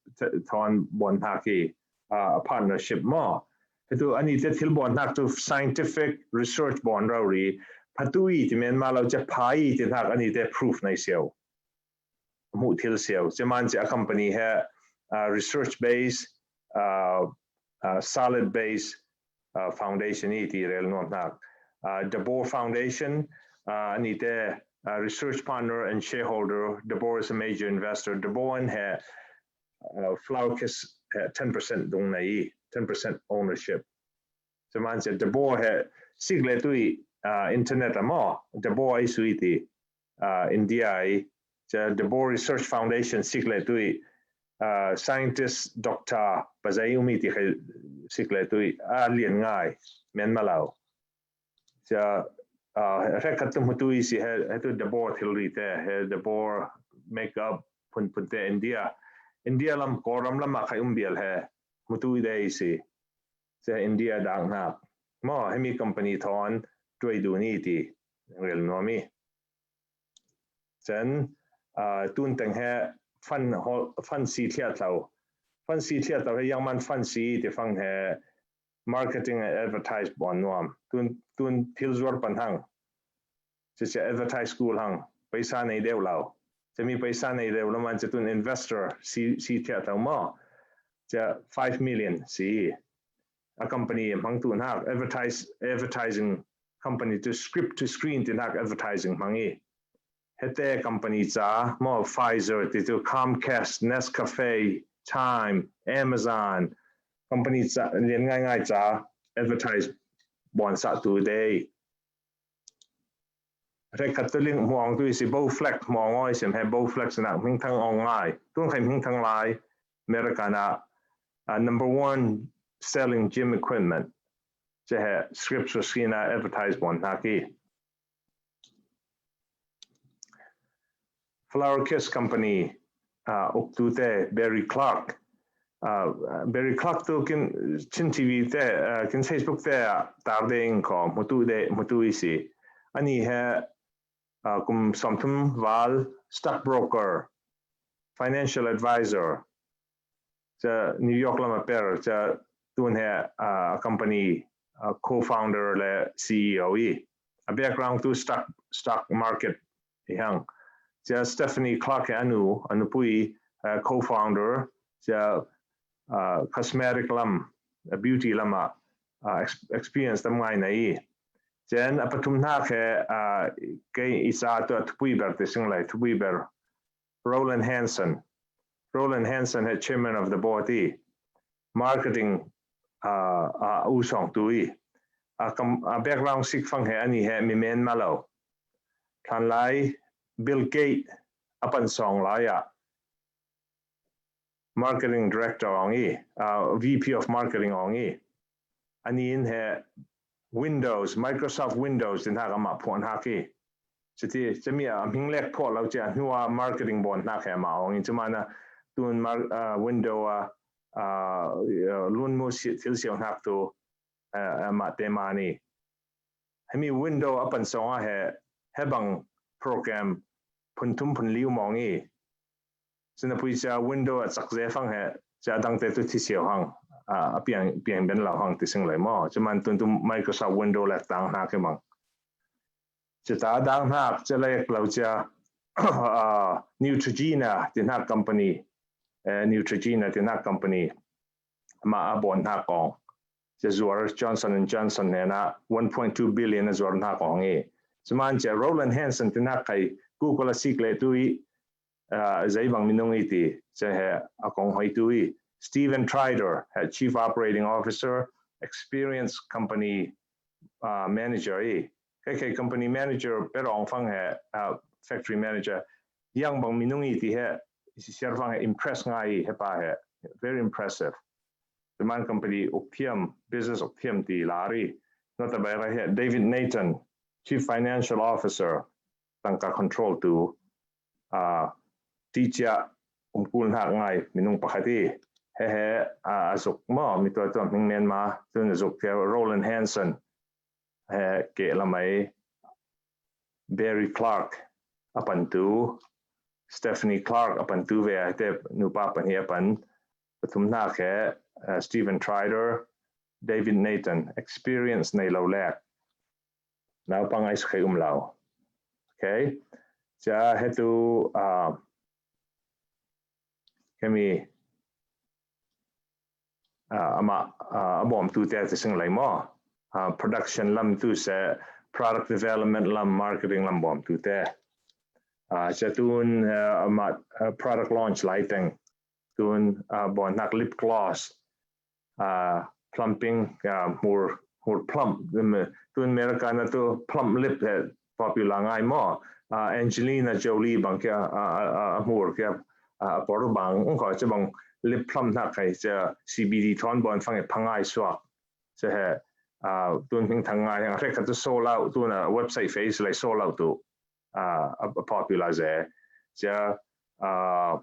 thon bawn hnak i uh, partnership mo. He tu ani te thil bawn hnak tu scientific research bawn rau ri phatu i ti men ma lo cia pha i ti hnak ani te proof nei siau. Mu thil siau. Cia man cia a company he uh, research base, uh, uh, solid base uh, foundation i ti rel nuam hnak. Uh, Dabur Foundation, uh, ani te uh, research partner and shareholder, Dabur is a major investor. Dabur an he uh, Flower Kiss he ten percent dung nei, ten percent ownership. Cia man cia Dabur he sik le tu i uh, internet a mo, Dabur i sui ti uh, India i cia Dabur Research Foundation sik le tu i uh, scientist doctor pazai umi ti khai sik le tu i a lian ngai men ma lo. Cia uh, he khat tu mutu i si he, he tu Dabur thil ri te he Dabur makeup phun phun te India. India lam Kawlram lam a khai um bial he mutu i de i si. Cia India dak hnak. Mo hemi company thon tuai du ni ti rel nuam i. Cia uh, tun teng he fan, fan si thliat lo. Fan si thliat lo he yang man fan si ti fang he marketing and advertise bawn nuam. Tun, tun thil zuar pan hang. Cia cia advertise school hang. Paisa nei deuh lo. Cia mi paisa nei deuh lo man cia tun investor si, si thliat lo mo. Cia five million si. A company hmang tu hnak advertise, advertising company tu script to screen ti hnak advertising hmang i. Hete company ca mo Pfizer ti tu Comcast, Nescafe, Time, Amazon company ca lian ngai ngai ca advertise bawn sa tu dei. Rek khat tu ling muang tu i si Bowflex muang oi sim he Bowflex nak ming thang ong ngai. Tun khai ming thang lai America na uh, number one selling gym equipment. Cia he script so skin a advertise bawn hnak i. Flower Kiss Company uh, uk tu te Barry Clark. Uh, Barry Clark tu kin Chin T V te, uh, kin Facebook te uh, tar de in ko mutu de mutu i si. Ani he uh, kum somthum val stock broker, financial advisor, cia New York lam a per cia tun he uh, company uh, co-founder le C E O i. A background tu stock, stock market i hang. Cia Stephanie Clark he anu, anu pui uh, co-founder, cia uh, cosmetic lam, uh, beauty lam a uh, experience tam ngai na i. Cia a pathum hnak he uh, kei i sa tu a thupui ber ti sing lai, thupui ber Roland Hansen. Roland Hansen he chairman of the board i. marketing a, a u sawng tu i, a, kam, a background sik fang he ani he mi men ma lo. Than lai Bill Gates a pan sawng lai a marketing director ong i, a, V P of marketing ong i. Ani in he Windows, Microsoft Windows din hak ama phuan hak i. Chiti, chami a hming lek phuak lo chia hnuwa marketing bon hak he ama ong i. Chumana tun mar, a, window a, a, lun mu si, thil siau hak tu, a, ama te mani. Hemi window a pan sawng a he, he bang program phun thum phun liu mong i. Sina pui cha window a chak ze fang he, cha dang te tu thi siau hang, a, a piang, piang ben lau hang ti sing lai mo. Chuman tun tu Microsoft Window lek tang hak i mang. Cha ta dang hak, cha lek lau cha, a, Neutrogena, tin hak company, eh, Neutrogena, tin hak company, ma a bon hak ong. Cha zuar Johnson and Johnson ne na one point two billion a zuar hak ong i. Chuman cha Roland Hansen tin hak kai Google a sik le tu i, a, zei bang minung i ti, cha he a kong hoi tu i. Steven Trider, he Chief Operating Officer, Experience Company, a, Manager i. Kai kai company manager, pero ong fang he, a, factory manager. Yang bang minung i ti he, si siar fang he impress ngai i he pa he. Very impressive. Chuman company uk thiam, business uk thiam ti lari. Nota bai ra he David Nathan, Chief Financial Officer, tangka control tu, a, ti chia um kul hak ngai minung pakhat i. He he, a, a zuk mo, mi tua tua hming men ma, tun a zuk tia Roland Hansen, he ke lamai Barry Clark a pan tu, Stephanie Clark a pan tu ve, te nupa pan hi a pan, pathum hak he, a, Steven Trider, David Nathan, experience nei lo lek. Naupang ai sakhai um lau. Okay. Cha he tu, a, kemi, a, ama, a, a bom tu te te sing lai mo. A, production lam tu se, product development lam, marketing lam bom tu te. A, cha tun, a, ama, a, product launch lai teng. Tun, a, bon hak lip gloss, a, plumping, a, hmur, hmur plump. Tun, tun America na tu plump lip he popular ngai mo. A, Angelina Jolie bang kia, a, a, a, hmur kia, a, por bang, ung ko cha bang lip plump hak kai cha C B D thon bon fang he phangai suak. Cha he, a, tun hing thang ngai hang rek ka tu sold out, tun a website face lai sold out tu. A, a, a popular ze. Cha, a,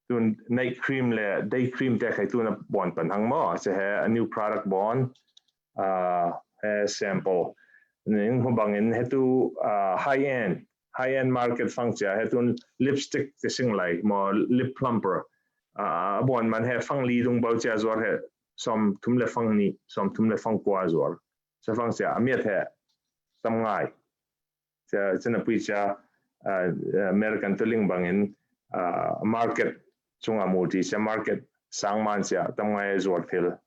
tun night cream le day cream te khai tun a bon pan hang mo. Cha he a new product bon, a, he sample. Ning hu bang in he tu, a, high end, high end market fang cha he tun lipstick te sing lai mo, lip plumper. A, a bon man he fang li dung bau cha zuar he som thum le fang ni, som thum le fang kua zuar. Cha fang cha a miat he tam ngai. Cha, cha na pui cha, a, American tu ling bang in, a, market chunga mu ti cha market sang man cha tam ngai zuar thil.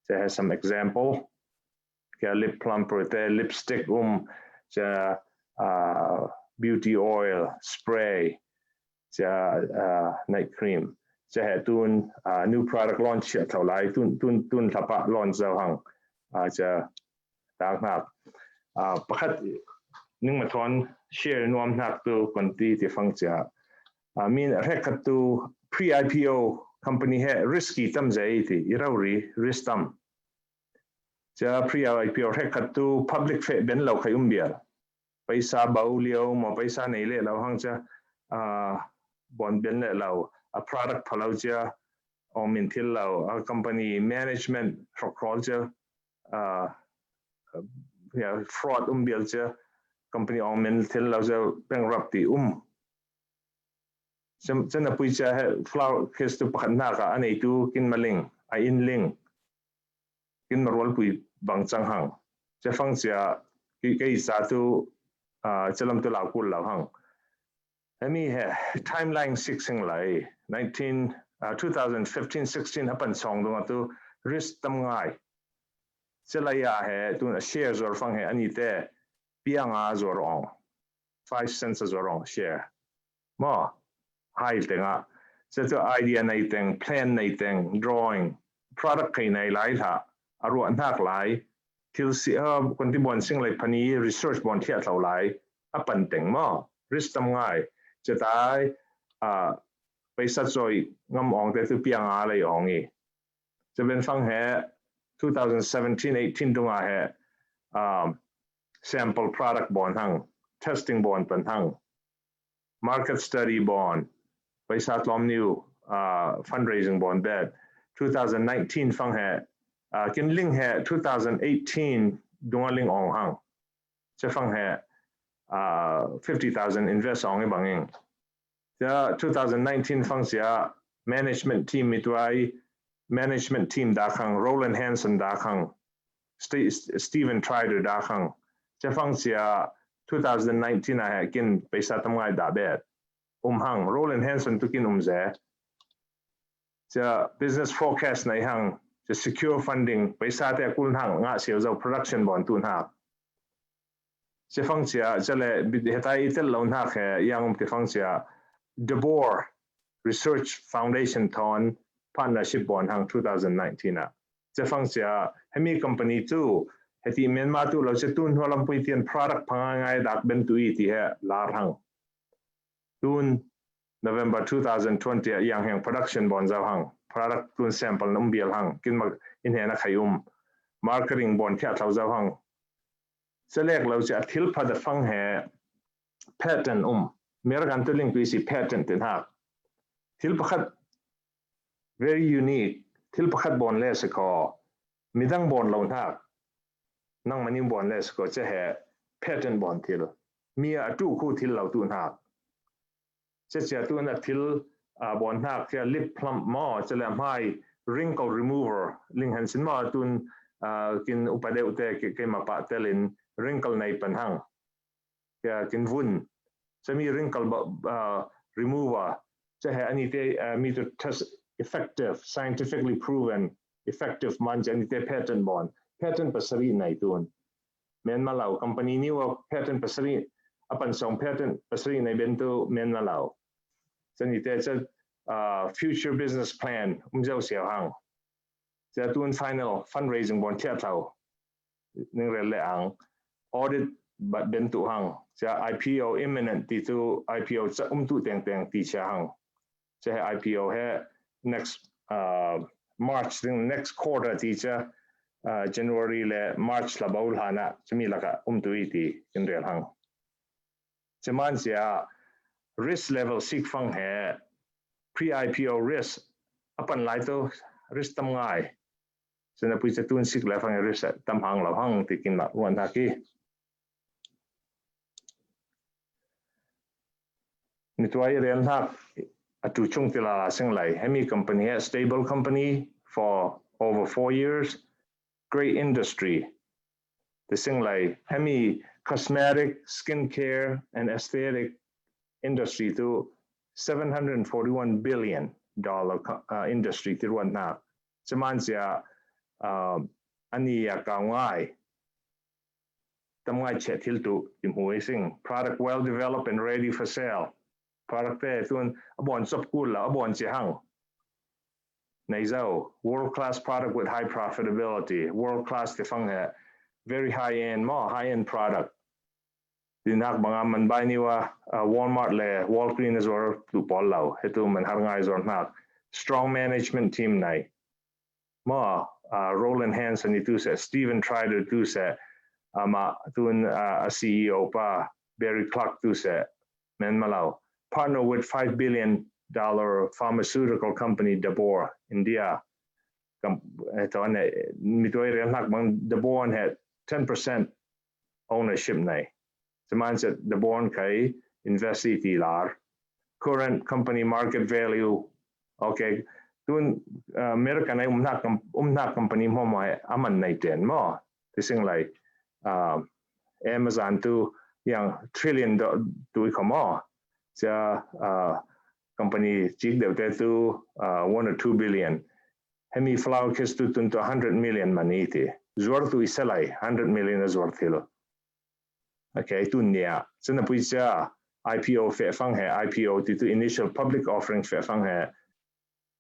Cha he some example. Kia lip plumper te, lipstick um, cha, a, beauty oil, spray, cha, a, night cream. Cha he tun, a, new product launch cha thau lai, tun, tun, tun thapa launch zau hang. A, cha, tak hak. A, pakhat ning ma thon share nuam hak tu kon ti ti fang cha. A, min rek khat tu pre I P O company he risky tam zai ti, i rau ri, risk tam. Cha pre I P O rek khat tu public fe ben lo khai um bial. Paisa bau liau mo paisa nei le lo hang cha, a, bon ben le lo. A product pha lo cha, ong min thil lo. A company management rok rol cha, a, ya, fraud um bial cha, company ong min thil lo cha, bankruptcy um. Cha, cha na pui cha he flower case tu pakhat hak a, a nei tu kin maling, a in ling. Kin marual pui bang chang hang. Cha fang cha ki, ki sa tu, a, cha lam tu lau kul lau hang. Hemi he timeline six sing lai, nineteen, a, two thousand fifteen sixteen hapan song dung a tu risk tam ngai. Cha lai a he tun a share zuar fang he ani te piang a zuar ong. Five cents a zuar ong share. Mo, hai teng a. Cha tu idea nei teng, plan nei teng, drawing. product kei nei lai hla, a ruah hnak lai, thil si, uh, konti bon sing lai pani research bon thiah thlau lai, a pan teng maw, risk tam ngai, cetai, uh, paisa zoi ngam ong te tu piang a lei ong i. Ceven fang he, two thousand seventeen eighteen dunga he, um, sample product bon hang, testing bon pan hang, market study bon, paisa tlom niu, uh, fundraising bon bet, two thousand nineteen fang he, uh, kin ling he, two thousand eighteen dunga ling ong hang. Ce fang he, uh, fifty thousand invest ong i banging. Cia two thousand nineteen fang cia management team mituai, management team dak hang, Roland Hansen dak hang, Ste-, Steven Trider dak hang. Cia fang cia two thousand nineteen a he kin paisa tam ngai dah bet. Um hang, Roland Hansen tu kin um ze. Cia business forecast nei hang, cia secure funding, paisa te kul hang, nga siau zau production bon tu hang. Cia fang cia, cia le, hetai itel lo hnak he, yang um te fang cia, De Boer Research Foundation thon partnership bon hang two thousand nineteen a. Cia fang cia, hemi company tu, heti Myanmar tu lo cia tun hua lam pui tian product pangai ngai dak ben tu i ti he lar hang. Tun November two thousand twenty a yang heng production bon zau hang, product tun sample na um bial hang, kin mak in he na khai um, marketing bon thiah thlau zau hang. Selek lo cia thil pha da fang he patent um. American tu ling kui si patent tin hak. Thil pakhat very unique. Thil pakhat bon le se ko. Midang bon lo hak. Nang mani bon le se ko ce he patent bon thil. Mi a tu khu thil lo tu hak. Cia cia tu na thil, a, bon hak cia lip plump maw, cia le mai wrinkle remover, ling han sin maw tun, a, kin upa deuh te ke, keima pa telin wrinkle nei pan hang. Cia kin vun. Cia mi wrinkle ba, a, remover. Cia he ani te, a, mi tu test effective, scientifically proven, effective man cia ani te patent bon. Patent pasari nei tun. Menma lau, company niu a patent pasari, a pan song patent pasari nei ben tu menma lau. Cia ni te cia, a, future business plan, um zau siau hang. Cia tun final fundraising bon thiah thlau. Ning rel le ang. Audit bat ben tu hang. Cia I P O imminent ti tu I P O cia um tu teng teng ti cia hang. Cia he I P O he next, uh, March ding next quarter ti cia, uh, January le March la bau hla na cia mi laka um tu i ti in rel hang. Cia man cia risk level sik fang he pre I P O risk a pan lai tu risk tam ngai. Cia na pui cia tun sik le fang he risk tam hang lo hang ti kin mak ruan hak i. Mituai rian hak a tu chung ti la la sing lai. Hemi company he stable company for over four years. Great industry. Ti sing lai. Hemi cosmetic, skincare and aesthetic industry tu seven hundred forty-one billion dollar co-, uh, industry ti ruan na. Cia man cia, uh, ani ya kau ngai. Tam ngai che thil tu i hmu i sing. Product well developed and ready for sale. Product te tun a bon chop kul la, a bon che hang. Nei zau, world class product with high profitability. World class te fang he, very high end maw, high end product. Din hak banga man bai niwa, uh, Walmart le Walgreens zor tu pol lau. He tu man har ngai zor hnak. Strong management team nei. Maw, uh, Roland Hansen i tu se, Steven Trider tu se, ama tun, uh, a C E O pa, Barry Clark tu se, men malau. Partner with five billion dollar pharmaceutical company, Dabur, India. Kam, eh, to ne, mituai rian hak bang Dabur he ten percent ownership nei. Cia man cia Dabur kai invest i ti lar. Current company market value. Okay. Tun, uh, America nei um hnak com-, um hnak company maw maw a man nei ten maw. Ti sing lai, uh, Amazon tu yang trillion do, tu i ko maw. Cia, uh, company cik deuh te tu, uh, one or two billion. Hemi Flour Kiss tu tun tu hundred million man i ti. Zuar tu i se lai, hundred million a zuar thil. Okay, tun nia. Cia na pui cia I P O fe fang he, I P O ti tu initial public offering fe fang he.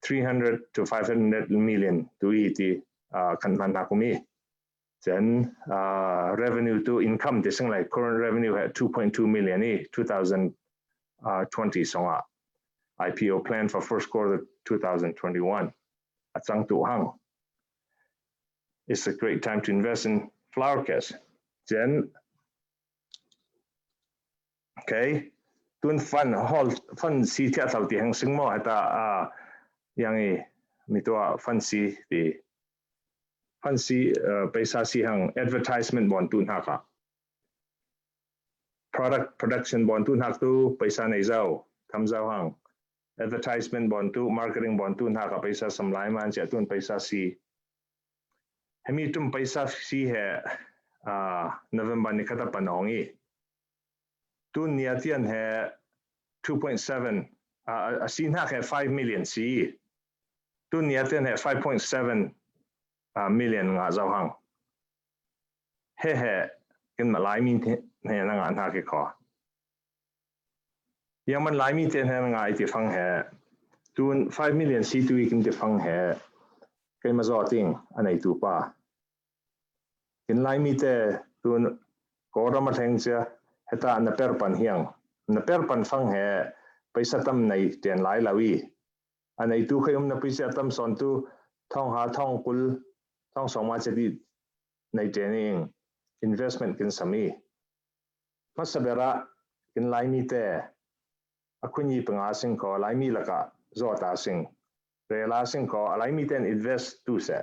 three hundred to five hundred million tu i ti, uh, kan man na kumi. Then, uh, revenue to income ti sing lai, current revenue he two point two million i two thousand twenty song a. I P O plan for first quarter two thousand twenty-one. A chang tu hang. It's a great time to invest in Flower Cash. Then, okay, tun fund hol, fund si tia thau ti hang sing mo heta, uh, yang i mi tua fund si ti, fund si, uh, paisa si hang advertisement bon tu na ka. Product production bon tu na tu paisa nei zau, tham zau hang. Advertisement bon tu, marketing bon tu na ka paisa sam lai man cia tun paisa si. Hemi tum paisa si he, uh, November ni kata panong i. Tun nia tian he two point seven, uh, a si na he five million si. Tun nia tian he five point seven, uh, million nga zau hang. He he, kin ma lai mi he na nga na ke ko. Yang man lai mi te hna ngai ti fang he. Tun five million si tu i kin ti fang he. Kei ma zaw ting, a nei tu pa. Kin lai mi te tun ko ram a thleng cia, heta na per pan hiang. Na per pan fang he, paisa tam nei ten lai lau i. A nei tu kei um na pui cia tam son tu, thong ha, thong kul, thong song ma cia ti nei ten ing. Investment kin sam i. Hmasa bera kin lai mi te a khun i panga sing ko lai mi laka zaw ta sing. Rela sing ko a lai mi ten invest tu se.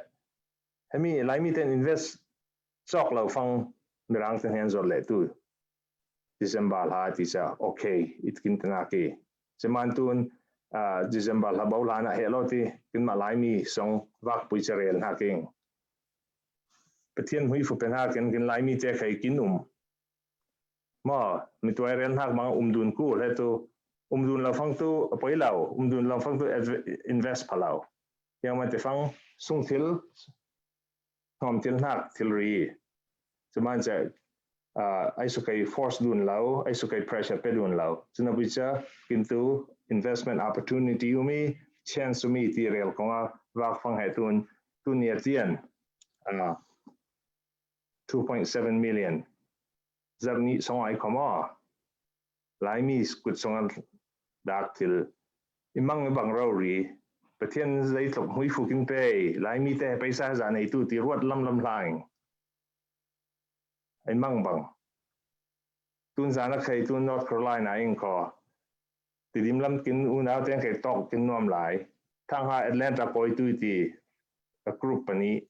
Hemi lai mi ten invest sok lo fang mirang ten hen zor le tu. December la ti sa, okay, it kin tena ki. Seman tun, ah, December la bau la na he lo ti, kin ma lai mi song vak pui sa rel na king. Pathian hui fu pen ha kin, kin lai mi te khai kin um. Ma, mi tuai rel hak mang um dun ku le tu, um dun la fang tu, a poi lau, um dun la fang tu adv-, invest pa lau. Yang ma te fang sung thil, hnom thil hnak thil ri. Cuman cia, ah, ai su kei force dun lau, ai su kei pressure pe dun lau. Cuna bui cia, kintu investment opportunity umi, chance umi ti rel konga, vak fang he tun, tun nia tian, ah, two point seven million. Zar ni song ai koma. Lai mi kut song an dak thil. I mang i bang rau ri. Pathian zei tlok hui fu kin pei. Lai mi te paisa za nei tu ti ruat lam lam hlaing. I mang bang. Tun zana khai tun North Carolina ing ko. Ti dim lam kin unau ten khai tok kin nuam lai. Thang ha Atlanta koi tu ti. A group pani.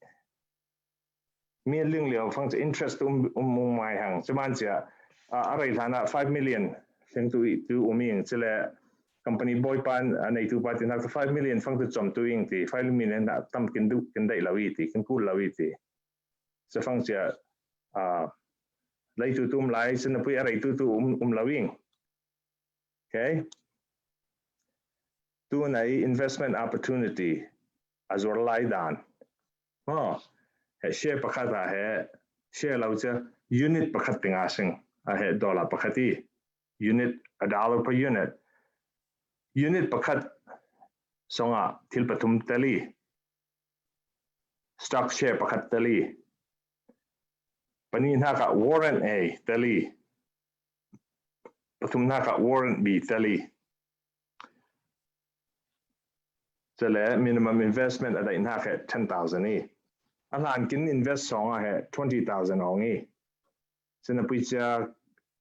Mi ling liau fang cia interest um, um mung mai hang. Cuman cia, ah, a rei hlana five million feng tu i, tu um ing. Cile company boy pan, ah, nei tu pa tin hak five million fang tu com tu ing ti. Five million na tam kin du, kin dai lau i ti, kin kul lau i ti. Cia fang cia, ah, lai tu tu um lai, cia na pui a rei tu tu um, um lau ing. Okay. Tu nai investment opportunity a zuar lai dan. Oh, he share pakhat a he share lau cia unit pakhat tinga sing a he dollar pakhat i unit a dollar per unit. Unit pakhat songa thil pathum tali. Stock share pakhat tali. Pani hna ka warrant A tali. Pathum hna ka warrant B tali. Cele minimum investment a dai hna he ten thousand i. A hlan kin invest song a he twenty thousand ong i. Cina pui cia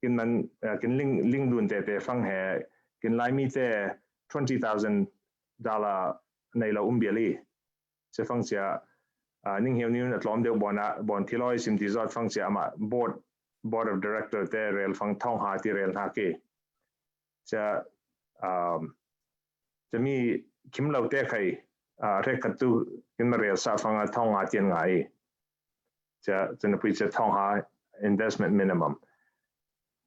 kin man, eh, kin ling, ling dun te te fang he kin lai mi te twenty thousand dollar nei lo um bial i. Cia fang cia, ah, ning hiau ni a tlawm deuh bon a, bon thiloi sim ti zot fang cia ama board, board of director te rel fang thong ha ti rel hna ki. Cia, um, cia mi kim lo te khai, ah, rek khat tu kin ma rel sa fang a thong ha tian ngai. Cia, cia na pui cia thong ha investment minimum.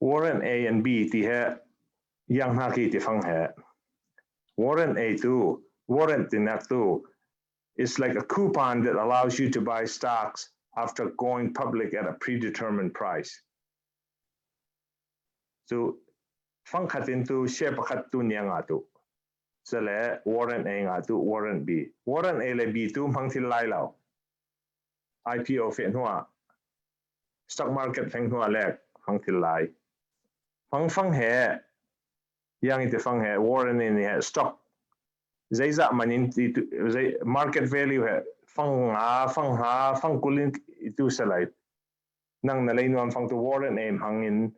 Warrant A and B ti he yang hna ki ti fang he. Warrant A tu, warrant ti nak tu, it's like a coupon that allows you to buy stocks after going public at a predetermined price. So, fang khat in tu share pakhat tu nia nga tu. Cule warrant A ngah tu, warrant B. Warrant A le B tu hmang thil lai lo. I P O feh hnuah, stock market feng hnuah lek hmang thil lai. Hmang fang he, yang ite fang he, warrant A nih he, stock zeizah manin ti tu, zei, market value he, fang nga, fang ha, fang kulin itu selai. Nang na lei nuam fang tu warrant A hmangin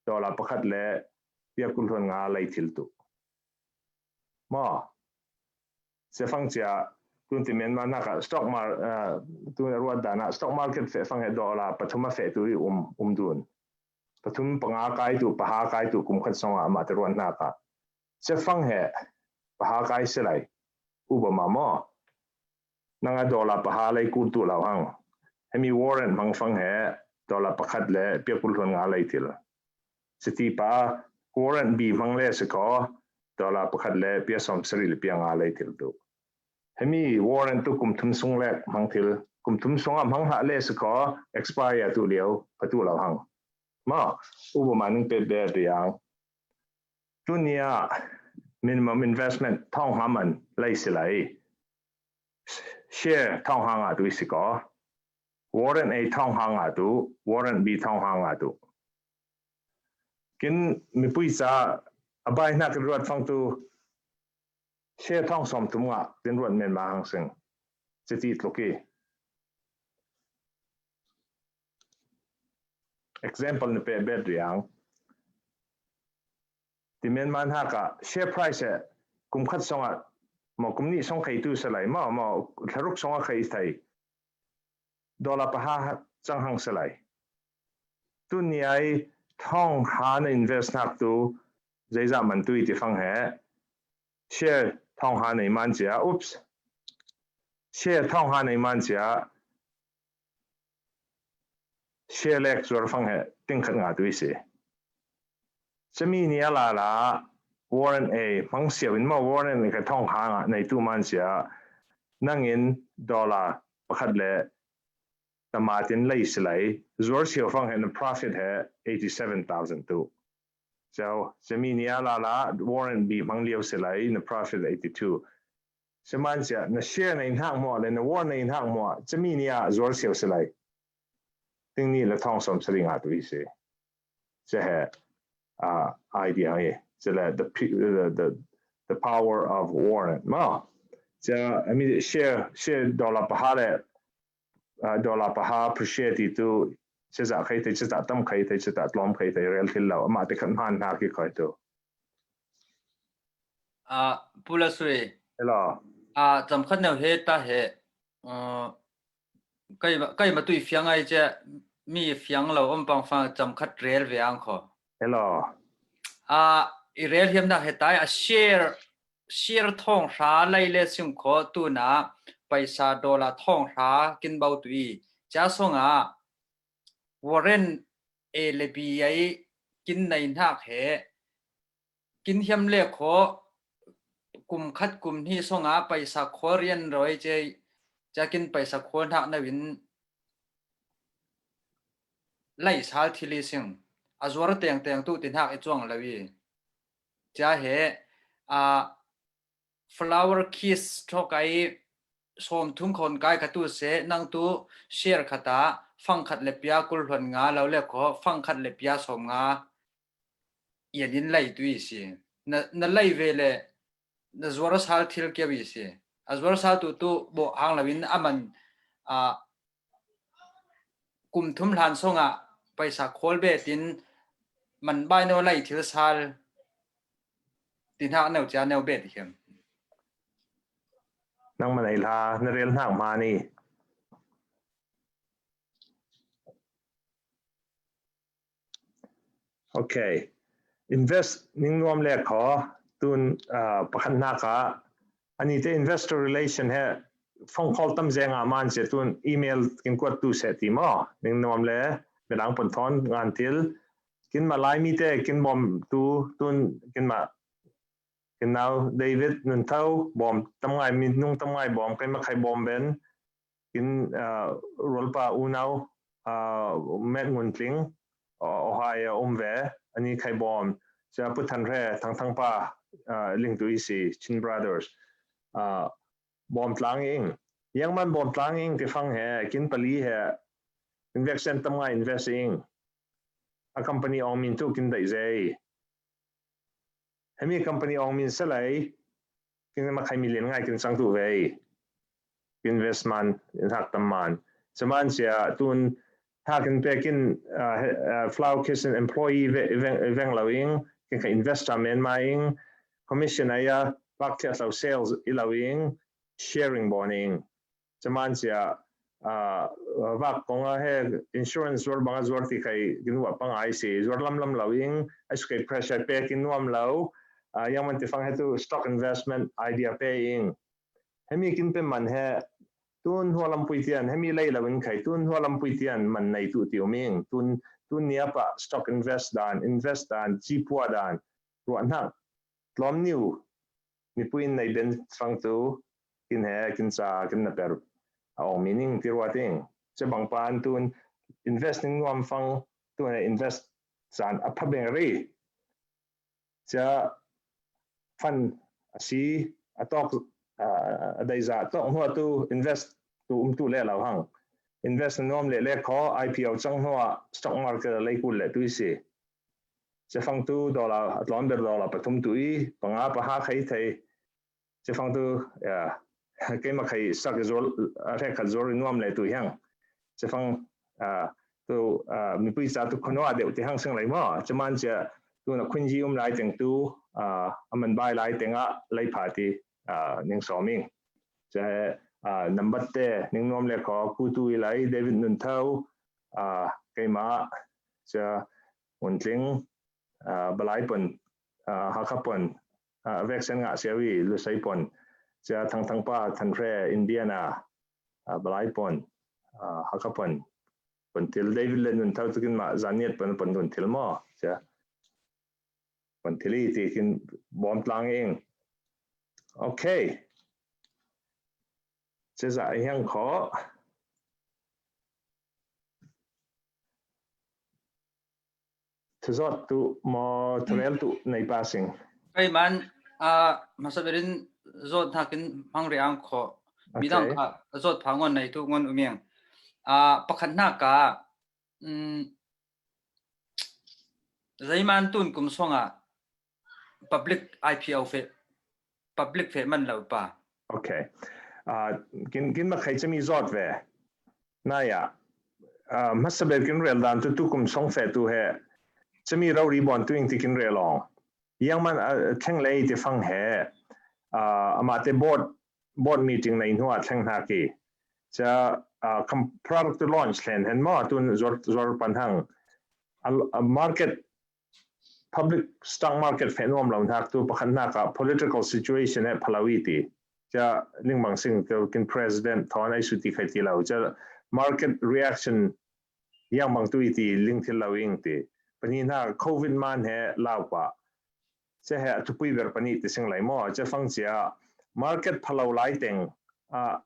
dollar pakhat le pia kul hluan nga lei thil tu. Maw, sia fang cia, tun ti men ma naka stock mar, uh, tun ruat dana stock market feh fang he dollar pathum a feh tu i um, um dun. Pathum panga kai tu, paha kai tu, kum khat songa ama te ruat naka. Sia fang he, paha kai selai. Uba ma maw. Nanga dollar paha lei kul tu lo hang. Hemi warrant hmang fang he, dollar pakhat le pia kul hluan nga lei thil. Siti pa warrant B hmang le siko, dollar pakhat le pia som sari le pia nga lei thil tu. Hemi warrant tu kum thum sung lek hmang thil, kum thum sunga hmang hlah le siko, expire tu liau, pa tu lo hang. Maw, uba ma ning pe be tu yang. Tunia minimum investment thong haman lei silai. Share thong hanga tu isiko. Warrant A thong hanga tu, warrant B thong hanga tu. Kin mipui sa abai na kin ruat fang tu share thong som tum nga, tin ruat men ma hang sing. Siti tluki. Example ni pe bet riang. Ti men man haka share price e kum khat songa, mo kum ni song kai tu selai, mo, mo tharuk songa kai thai. Dollar paha chang hang selai. Tuni ai thong ha na invest nak tu, zeiza man tu iti fang he. Share thong ha na iman cia, oops. Share thong ha na iman cia, share lek zuar fang he, ting khat nga tu isi. Semi ni ala la, warrant A, hmang siau in mo warrant A ka thong ha nga nei tu man cia, nangin dollar pakhat le tamatin lei silai, zuar siau fang he na profit he eighty seven thousand tu. So, semi ni ala la, warrant B hmang liau silai, na profit eighty two. Seman sia, na share na inhak mo, le na warrant na inhak mo, semi ni a zuar siau silai. Ting ni la thong som sari nga tu isi. Sia he, uh, idea he. Sia le the, the, the, the power of warrant. Ma, sia, I mean, share, share dollar paha le, uh, dollar paha per share ti tu, sia za khai te, sia za tam khai te, sia za tlom khai te, real thil lo, ama te khan han ha ki khai tu. Ah, Pula Sui. Hello. Ah, cham khat neu he ta he. Uh, kai ma, kai ma tui fiang ai che, mi fiang lo om pang fang cham khat rel ve ang kho. Hello. Ah, i rel hiam na he tai a share, share thong hra lai le sim kho tu na paisa dollar thong hra kin bau tu i. Cha song a warrant A le B ai kin nei nak he. Kin hiam le kho kum khat kum ni song a paisa khol rian roi che, cha kin paisa khol nak na win lai sal thili sing. A zuar teng teng tu tin hak i chuang lo i. Cha he, a flower kiss thok ai som thum khon kai ka tu se, nang tu share khat a fang khat le pia kul hluan nga lo le kho, fang khat le pia som nga. Ian in lai tu isi. Na, na lai ve le, na zuar sal thil kia isi. A zuar sal tu tu bo hang lo in aman, a, kum thum hlan song a paisa khol be tin man bai no lai thil sal tin hak neu cha neu be ti hiam. Nang man ai la, na rel nak ma ni. Okay. Invest ning nuam le kho, tun, uh, pakhat nak a, ani te investor relation he phone call tam zeng a man se tun email kin kuat tu se ti mo, ning nuam le, midang pun thon ngan til, kin ma lai mi te, kin bom tu, tun, kin ma, kin nau David Nun Thau, bom tam ngai mi nung tam ngai bom, kai ma khai bom ben, kin, uh, rualpa unau, uh, Met Ngun Tling, uh, Ohio um ve, ani khai bom, sia Pu Than Hre, Thang Thang pa, uh, ling tu isi Chin Brothers, uh, bawm tlang ing. Yang man bawm tlang ing ti fang he, kin pali he, invest sen tam nga invest ing. A company ong min tu kin dai zei. Hemi company ong min salai, kin makai million ngai kin sang tu vei. Investment, in hak tam man. Saman sia tun hak in pekin, uh, uh, flower kitchen employee ve, ve, veng lo ing, kin ka invest ta men ma ing, commission aya, bak tia lo sales i lo ing, sharing bonding. Saman sia, uh, vak konga he insurance zuar banga zuar ti kai kin wa pang ai si, zuar lam lam lo ing, ai su kai pressure pekin nuam lo, uh, yang man ti fang he tu stock investment idea pe ing. Hemi kin pe man he, tun hua lam pui tian, hemi lei lo in kai, tun hua lam pui tian man nei tu ti uming, tun, tun nia pa stock invest dan, invest dan, chi pua dan, ruah nak, tlom niu, mi pui in nei ben fang tu, kin he, kin sa, kin na per, a ong meaning ti ruah ting. Se bang pan tun, invest ning nuam fang, tun he invest san a pa beng ri. Sia fan a si a tok, uh, a dai za tok hua tu invest tu um tu le lo hang. Invest nuam le le ko I P O chang hua stock market a lei kul le tu isi. Sia fang tu dollar, a tlom ber dollar pathum tu i, panga pa ha khai thei. Sia fang tu, ya, kei ma khai sak zol, a rek khat zol nuam le tu hiang. Sia fang, uh, tu, uh, mi pui sa tu kono a deu ti hang seng lai mo. Sia man sia tu na kun ji um lai teng tu, uh, a man bai lai teng a lai pa ti, uh, ning so ming. Sia, uh, number te, ning nuam le ko, ku tu i lai, David Nun Thau, uh, kei ma, sia, un tling, uh, Balai Pon, uh, Hakha Pon, uh, vek sen nga sia wi, Lusai Pon, sia Thang Thang pa, Than Hre, Indiana, uh, Balai Pon, uh, Hakha Pon, Pon Thil, David le Nun Thau tu kin ma, Zaniat Pon, Pon Nun Thil mo, sia Pon Thil i ti kin bawm tlang ing. Okay. Sia za hiang ko. Thuzot tu mo thurel tu nei pa sing. Kai man, a, masa berin zot hakin mang riang ko. Midang ka zot pa ngon nei tu ngon umiang. A, pakhat na ka, mm, zai man tun kum songa public I P O fe, public fe man lo pa. Okay. A, kin, kin ma khai chami zot ve. Na ya, uh, masa ber kin rel dan tu tu kum song fe tu he. Chami rau ri bon tu ing ti kin rel ong. Yang man, uh, theng lei ti fang he. Uh, ama te board, board meeting na in hua theng na ki. Cha, uh, kam product tu launch len hen mo tun zor, zor pan hang. A, a market public stock market fe nuam lo nak tu pakhat nak a political situation he phalawi ti. Cha Ling Bang Sing tu kin president thon ai su ti khai ti lo. Cha market reaction yang bang tu i ti ling thil lo ing ti. Pani na covid man he lau pa. Cha he a tupui ber pani ti sing lai mo. Cha fang sia market phalo lai teng a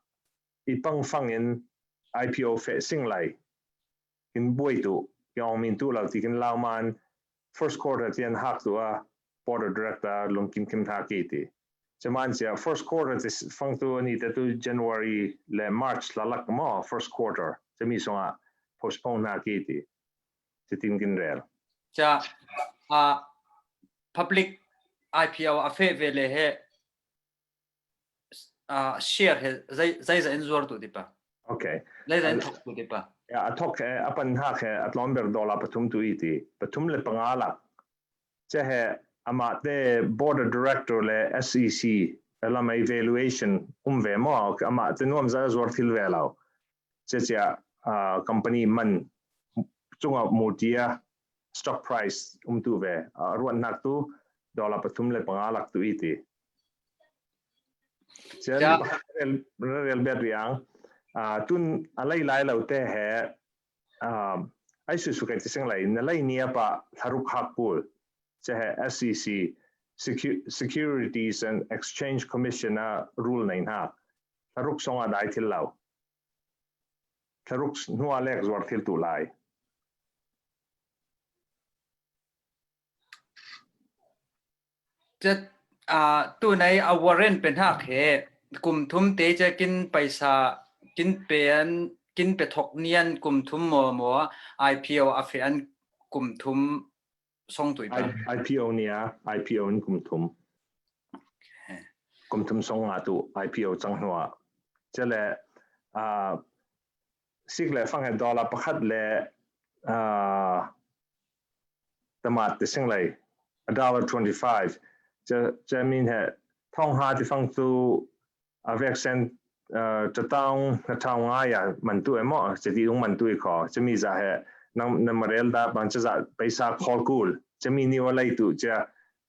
i pang fang in I P O fe sing lai. Kin buai tu, kin ong min tu lau ti kin lau man, first quarter tian hak tu a, board of director lung kim kim hak i ti. Cha man sia, first quarter ti fang tu ni te tu January le March la lak mo, first quarter. Cha mi song a postpone hak i ti. Cha tin kin rel. Cha, a, public I P O a fe ve le he, a, share he zai, zai zai in zuar tu ti pa. Okay. Zai zai in thok tu ti pa. Ya, a thok he, a pan hak he, a tlom ber dollar pathum tu i ti. Pathum le panga lak. Cha he, ama te board of director le S E C, a lam a evaluation um ve mo, ama te nuam za zuar thil ve lo. Cha cha, a, company man chunga mu tia stock price um tu ve, a, ruan nak tu dollar pathum le panga lak tu i ti. Cha rel, rel bet riang, a, tun a lai lai lo te he, a, ai su su kai ti sing lai, na lai nia pa tharuk hak kul. Cha he S E C, Secu-, Securities and Exchange Commission a rule nei na. Tharuk song a dai thil lo. Tharuk hnu a lek zuar thil tu lai. Cha Ah, tunai a warrant pe hnak he kum thum te cia kin paisa kin pen kin pe thok nian kum thum maw maw I P O a fe an kum thum song tui pa. I P O nia I P O in kum thum. Kum thum song nga tu I P O cang hnuah. Cia le ah, sik le fang he dollar pakhat le ah, tamat te sing lei a dollar twenty five. Ca ca min he thong ha ti fang tu a vek sen ah, ca taung na thau ngai a man tu emaw ca ti ung man tu i kho ca mi za he nang na marel da bang ca za paisa khol kul ca mi ni wa lei tu ca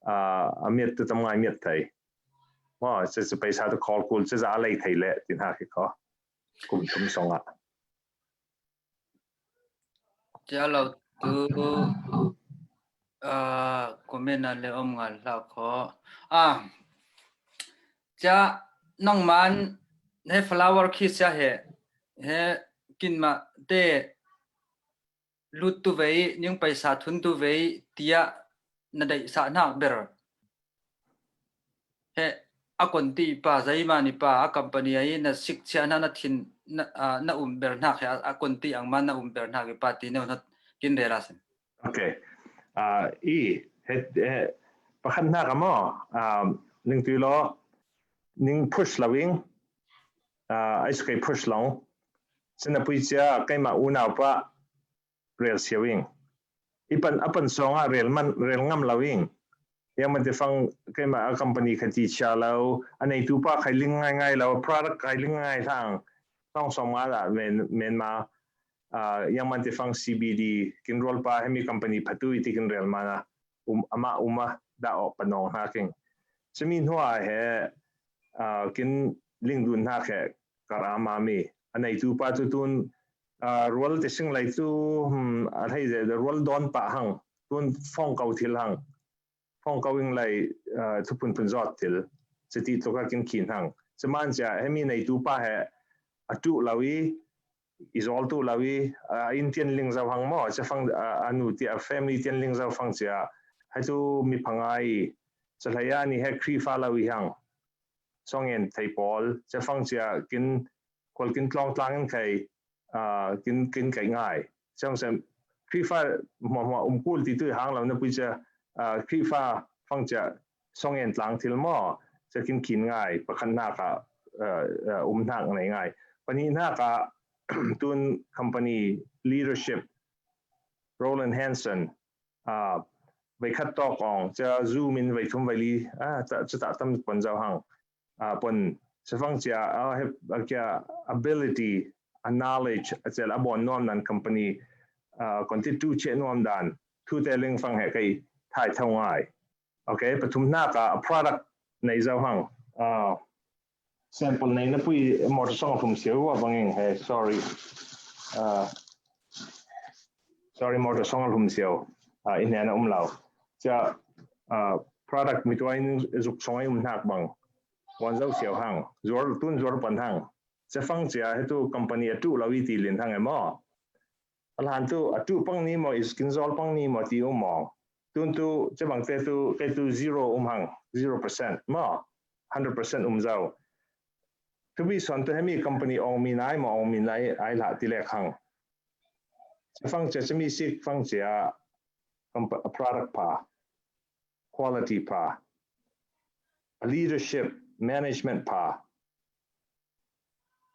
ah, a miat tu tam ngai miat thei. Maw ca ca paisa tu khol kul ca za a lei thei le tin ha ki kho. Kum thum song ah. Cia lo tu ah, comment a le om ngal hlau kho. Ah, cia nangman he flower khi cia he he kin ma te lut tu vei ning paisa thun tu vei tia na daih sa hnak ber. He a kon ti pa zai mani pa a company ai na sik cia na na thin na, ah, na um ber hnak he a, a kon ti ang man na um ber hnak i pa ti neu na kin rel a sin. Okay. Ah, i he he pakhat hnak a maw ah, ning tui lo ning push lo ing ah, ai su kei push lo. Sin a pui cia kei ma unau pa rel sia wing. I pan a pan song ah rel man rel ngam lo wing. Yang man te fang kei ma a company kha ti chia lo a nei tu pa khai ling ngai ngai lo product khai ling ngai hlang. Tong song ma la men men ma ah, yang man te fang C B D kin rol pa hemi company phatu i ti kin rel mana um ama uma da o panong ha king. Semi hua he ah, kin ling dun ha khe kar ama mi a nei tu pa tu tun ah, rual te sing lai tu hmm, a thei ze rual don pa hang tun fong kau thil hang fong kau ing lai ah, thu pun pun zot thil se ti tu ka kin khin hang se man sia hemi nei tu pa he a tu lawi i zol tu lawi ah, in tian ling zau hang mo se fang ah, anu ti a family tian ling zau fang sia hai tu mi phangai se lai ani he kri fa lawi hang song en thei pol se fang sia kin kol kin tlong tlang in kai ah, kin kin kai ngai. Siang sem Krifa mo mo um kul ti tu hang lo na pui sia ah, Krifa fang sia song en tlang thil mo sia kin kin ngai pakhat nak ah, ah, ah, um nak ngai ngai. Pani nak ah tun company leadership Roland Hansen ah, vai khat tok ong sia zu min vai thum vai li ah, ta, sia ta tam pon zau hang. Ah, pon sefang cia ah, he, a kia ability a knowledge a cel a bon nuam nan company ah, kon ti tu che nuam dan tu te ling fang he kai thai thau ngai. Okay, pathum nak a product nei zau hang ah, sample nei na pui motor song thum siau wa banging he sorry ah, sorry motor song thum siau ah, in hena um lau cia ah, product mi tuai zuk song ai um nak bang wan zau siau hang zuar tun zuar pan hang se fang cia he tu company a tu lawi ti lin hang emaw a lan tu a tu pang ni maw is kin zol pang ni maw ti um maw tun tu se bang te tu ke tu zero um hang zero percent maw hundred percent um zau tu bi son tu hemi company ong mi nai maw ong mi nai ai la ti lek hang se fang cia se mi sik fang cia a product pa quality pa a leadership management pa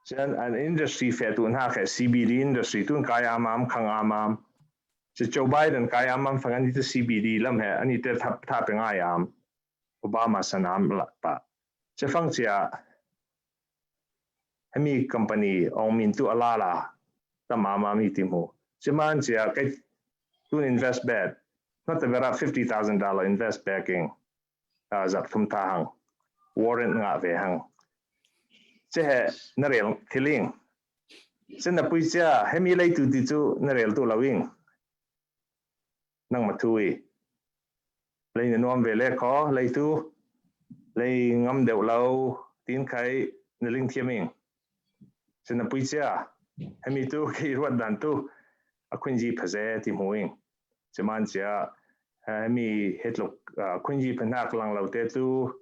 Chen an industry fe tu na khe C B D industry tun kai amam khang amam. Che Joe Biden kai amam fang ani te C B D lam he ani te thap thap ngai am. Obama sanam la pa. Che fang chia hemi company ong min tu alala tam amam i timu. Che man chia kai tun invest bet. Not the vera fifty thousand dollar invest backing. Ah, zak thum ta hang warrant nga ve hang che he na rel thiling che na pui chia hemi lei tu ti chu na rel tu lawing nang ma thui lei na nuam ve le kho lei tu lei ngam deuh lo tin khai na ling thiaming che na pui chia hemi tu khi ruat dan tu a khun ji phaze ti muing che man chia hemi hetluk khun ji phanak lang lo te tu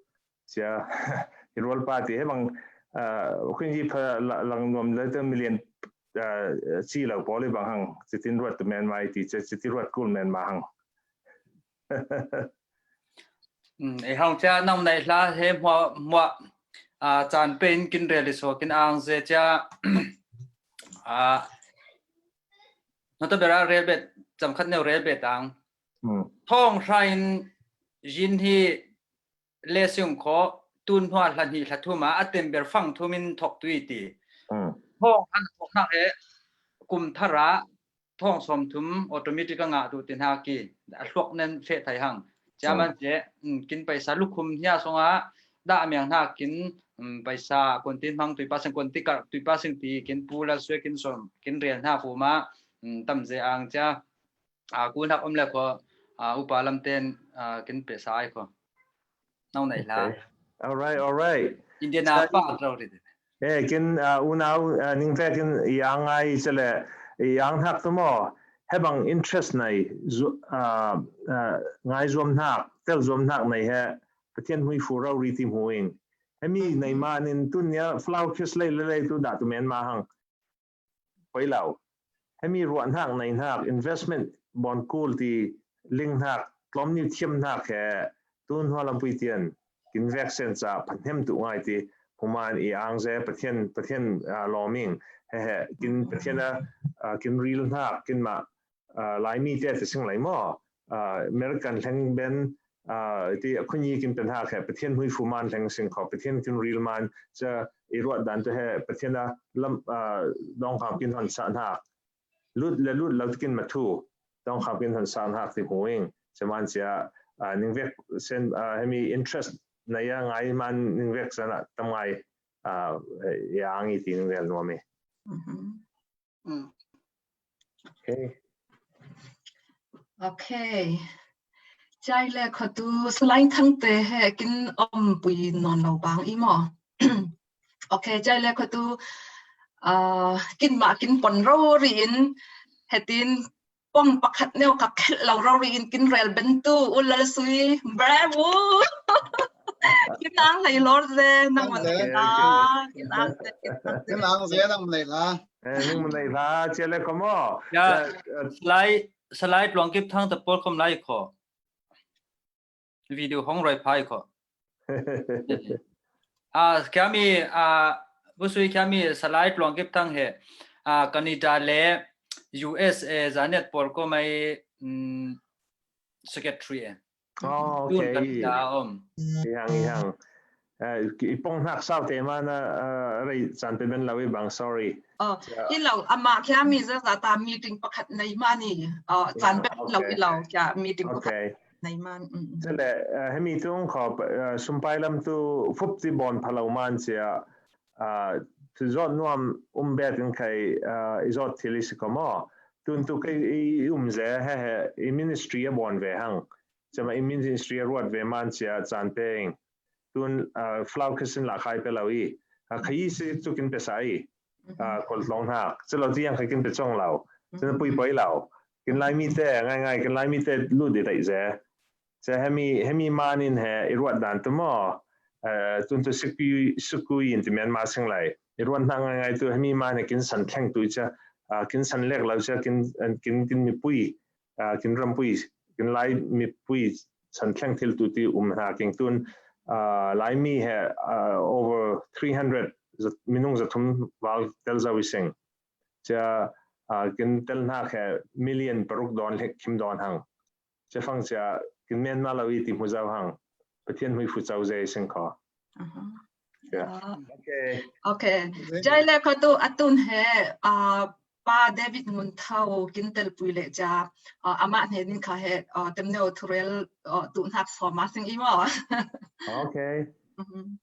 Cia, i rual pa ti he bang, ah, khun yi pha la-, lang nuam le te million, ah, ci lo pawl i bang hang, citin ruat tu men mai ti, cia, citi ruat kul men ma hang. Mm, e hang cia nang nei hla he mua, mua, ah, can pen kin rel i so kin ang ze cia, ah, na ta bera rel bet, cam khat neu rel bet ang. Mm. Thong hrain zin hi le siung kho tun hua hlan hi hla thuma a tem ber fang thumin thok tui ti. Mm. Thong han thok nak he kum thara thong som thum automatic a ngah tu ti hna ki a hluak nen feh thai hang. Cia man cie, mm, kin paisa lukhum hia songa dah miang hna kin, mm, paisa kon tin hmang tui pasing kon ti kar tui pasing ti kin pu la sue kin som kin rian hna fu ma, mm, tam ze ang cia. Ah, kun hak om le ko, ah, upa lam ten, ah, kin pe sa ai ko. Nau nei la. Okay. All right, all right. India na pa rau ri. Eh, kin, ah, unau, ah, ning ve kin i ang ai chale, i ang hak tu mo. He bang interest nei, zu-, ah, ah, ngai zuam hak, tel zuam hak nei he, Pathian hui fu rau ri ti hmu ing. He mi nei ma nin tun nia flower kiss lei le lei tu da tu men ma hang. Poi lo. He mi ruah hnak nei hnak investment bawng kul ti ling hnak tlawm ni thiam hnak he tun hua lampui tian kin vek sen ca pahnem tu ngai ti human i ang ze Pathian, Pathian, ah, lawming he he kin Pathian a, ah, kin ril hnak kin mah, ah, Laimi te te sing lai maw? Ah, American hleng ben, ah, ti a khunyi kin pen hak he Pathian hui fu man hleng sing kho Pathian kin ril man ca i ruat dan tu he Pathian a lam, ah, dawngkham kin hon sa hnak. Lut le lut lo kin mathu dawngkham kin hon sa hnak ti hmu ing. Ca man cia, ah, ning vek sen, ah, hemi interest na ya ngai man ning vek sana tam ngai, ah, ya ang i ti ning rel nuam i. Mhm. Mm. Okay. Okay. Chai le khotu slide thang te he kin om pui non lo bang i maw. Okay, chai le khotu, ah, kin ma kin pon ro ri in hetin pong pakhat neu ka khelh lo ro ri in kin rel ben tu u lal sui. Bravo. Kin ang lei lor ze nang man. Okay, okay. Kin ang ze, kin ang ze. Kin ang ze nang lei la. Eh, ning mun nei hla, cia le ko maw. Ya, eh, eh, slide, slide luang kip thang ta por kom lai ko. Video hong roi phai ko. Ah, kiami, ah, busui kiami slide luang kip thang he. Ah, Canada le U S A zanet por ko mai, mm, secretary e. Oh, okay. Tun kan ta om. I hang, i hang. Eh, i pong hnak sau te man, eh, rei can pe ben lo i bang, sorry. Oh, yeah. I lo, ama kia mi za za ta meeting pakhat nei man i, oh, can pe lo i lo, kia meeting pakhat nei man. Mm, mm. Chale, eh, hemi tung kho, eh, sumpai lam tu fup ti bon pha lo man cia, ah, tu zot nuam um bet in kai, ah, i zot thil i si ko maw. Tun tu kai i um ze he he, i ministry a bon ve hang. Cama i ministry a ruat ve man cia can peng. Tun, ah, flower kiss in la khai pe lo i. Ah, khai i si tu kin pe sa i. Ah, kol tlong hnak. Calo tiang khai kin pe cong lo. Cina pui poi lo. Kin Laimi te, ngai ngai, kin Laimi te lut i tai ze. Cia hemi, hemi man in he, i ruat dan tu maw. Eh, tun tu sikui, sikui in ti men ma sing lai. I ruat hnak ngai ngai tu hemi man he kin san thleng tu cia. Ah, kin san lek lo cia, kin, kin, kin mipui. Ah, kin rampui, kin Lai mipui san thleng thil tu ti um hna king tun, ah, Laimi he, ah, over three hundred zat-, minung zathum val tel zo i sing. Cia, ah, kin tel hnak he million paruk dawn lek khim dawn hang. Cia fang cia kin men ma lo i ti hmu zo hang. Pathian hui fu co zei sing kho. Aha. Yeah. Ah. Okay. Okay. Jai le khotu atun he, ah, Pa David Ngun Thau kin tel pui le cia, ah, amah hnen in kha he, ah, temneu thurel, ah, tu hnak sawm a sing i maw. Okay. Mhm.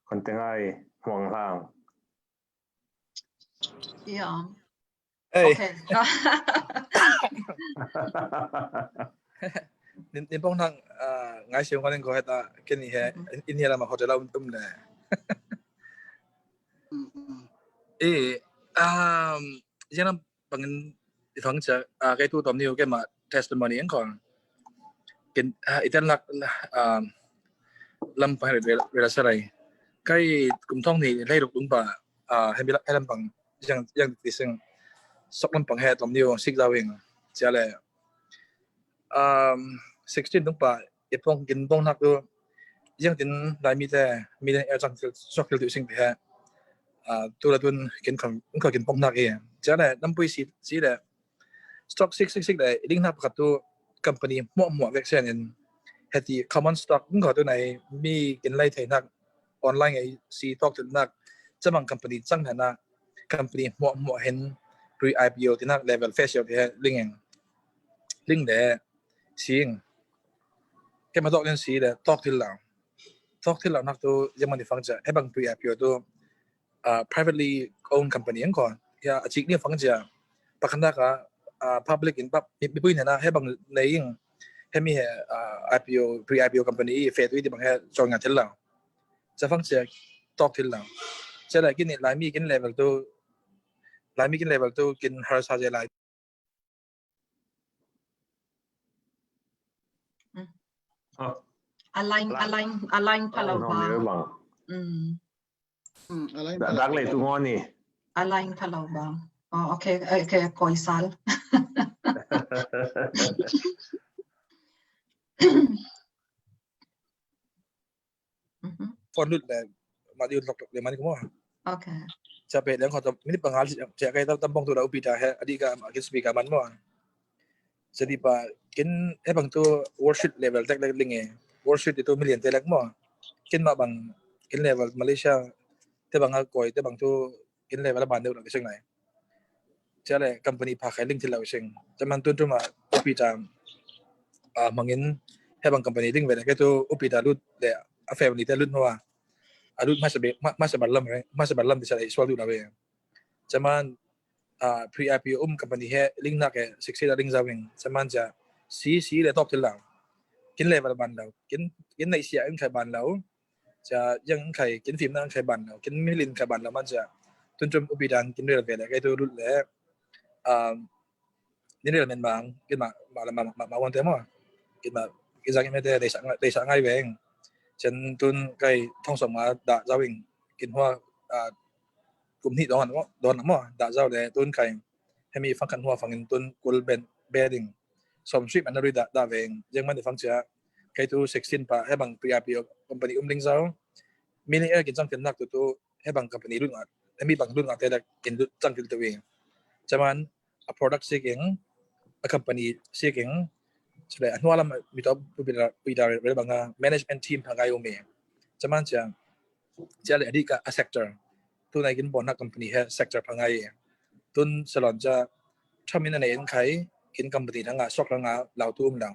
Kon te ngai, huang hlang. Yeah. Ei. Okay. Nin, nin pong nang, ah, ngai siung kan ko heta, kini he, in, in he lama hotel um, um le. Mm, mm. Eh, um, yang nam pangin i thong cha, ah, kai tu tom niu kai ma testimony ang kong. Kin, ah, i tel nak, ah, Lam pang he rel rel sa lai. Kai kum thong ni lai ruk tung pa, ah, he mi la he lam pang yang yang ti sing. Sok lam pang he tom niu sik dau ing. Cia le, um, sixteen tung pa i pong kin pong nak tu, yang tin lai mi te, mi te er chang til sok til tu sing te he. Ah, tu la tun kin kan kan kin pong nak e. Cia le lam pui si si le stock sik sik sik le ling nak pakhat tu company muak muak vek sen in, heti common stock ung ko tu nai mi kin lai thei nak online ai si tok tu nak, camang company chang na company muak muak hen pre I P O ti nak level face yo ti ling eng ling de sing. Kema tok len si de tok til lau. Tok til lau nak tu yang mani fang cia he bang pre I P O tu, ah, privately owned company ang ko. Ya, a cik ni fang cia. Pakhan nak a, ah, public in pub mi pui na he bang nei ing. He mi he, ah, I P O, pre I P O company i fe tu i ti bang he chong nga til lau. Cia fang cia tok til lau. Cia lai kin ni lai mi kin level tu, lai mi kin level tu kin har sa cia lai. Align, align, align pha lo ba. Mm. Dak lei tu ngo ni. Align pha lo ba. Oh, okay, okay, koi sal. Kon lut le ma diu lok lok le mani ko mo. Okay. Cia pe leng ko to minit pangal cia kai tam tam pong tu la upi ta he adi ka ma kin speaker man mo. Jadi pa kin he bang tu worship level tek lek ling e. Worship itu million te lek mo. Kin ma bang kin level Malaysia te bang a koi te bang tu kin level a ban deu la kiseng nai. Cia le company pha khai ling til lau sing. Cia man tun tu ma upi ta, ah, mangin he bang company ling ve le ke tu upi ta lut le a family te lut mo a. A lut ma sa be ma sa balam ve ma sa balam ti sa le sual du la ve. Cia man, ah, pre I P O um company he ling nak e sixty la ling zawing. Cia man cia si si le tok til lau. Kin level ban lau. Kin kin nei sia ing khai ban lau. Cia yang kai kin fim na kai ban lo kin milin kai ban lo man cia. Tun tum upi dan kin rel ve le kai tu lut le, um, nin rel men bang kin ma ma ma ma ma wan te mo. Kin ma kin zang me te dei sa dei sa ngai veng. Cia tun kai thong som ma da zawing kin hua, ah, kum ni don mo don mo da zaw le tun kai he mi fang kan hua fangin tun kul ben beding. Som sui man na rui da da veng. Yang man fang cia kai tu sixteen pa he bang pre I P O company um ling zaw. Millionaire kin chang tin nak tu tu he bang company lut nga he mi bang lut nga te dak kin lut chang til tu wi. Cia man a product sik ing, a company sik ing. Cia le a hnualam mi to pu pi da pi da re bang a management team pha ngai um e. Cia man cia cia le a di ka a sector. Tu nai kin bon na company he sector pha ngai e. Tun salon cia Trump in a nei in khai kin company thang a sok thang a lau tu um lau.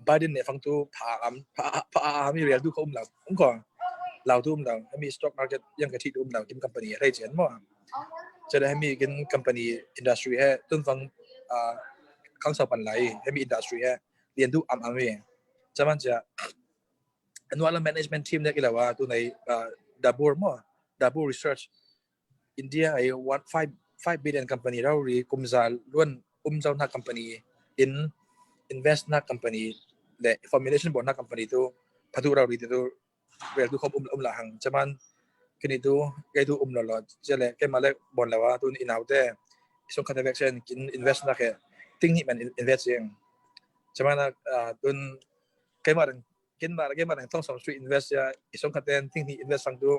Biden ne fang tu pha am pha pha am i real tu ko um lau. Um ko lau tu um lau. He mi stock market yang ka thi tu um lau kin company he thei chen mo. Cia le he mi kin company industry he tun fang, ah, kang sau pan lai he mi industry he lian tu am am e. Cia man cia annual management team ne ki lau a tu nai, ah, Dabur mo Dabur Research India ai one five five billion company rau ri kum za luan um zau na company in invest na company le formulation bon na company tu phatu rau ri tu rel tu khom um um la hang cia man kini tu kai tu um lo lo cia le kai ma le bon lo a tu ni nau te song khat vek sen kin invest na ke ting ni man invest yang cia man, ah, tun kai ma dang kin ma kai ma dang thong som sui invest ya i song khat ten ting ni invest sang tu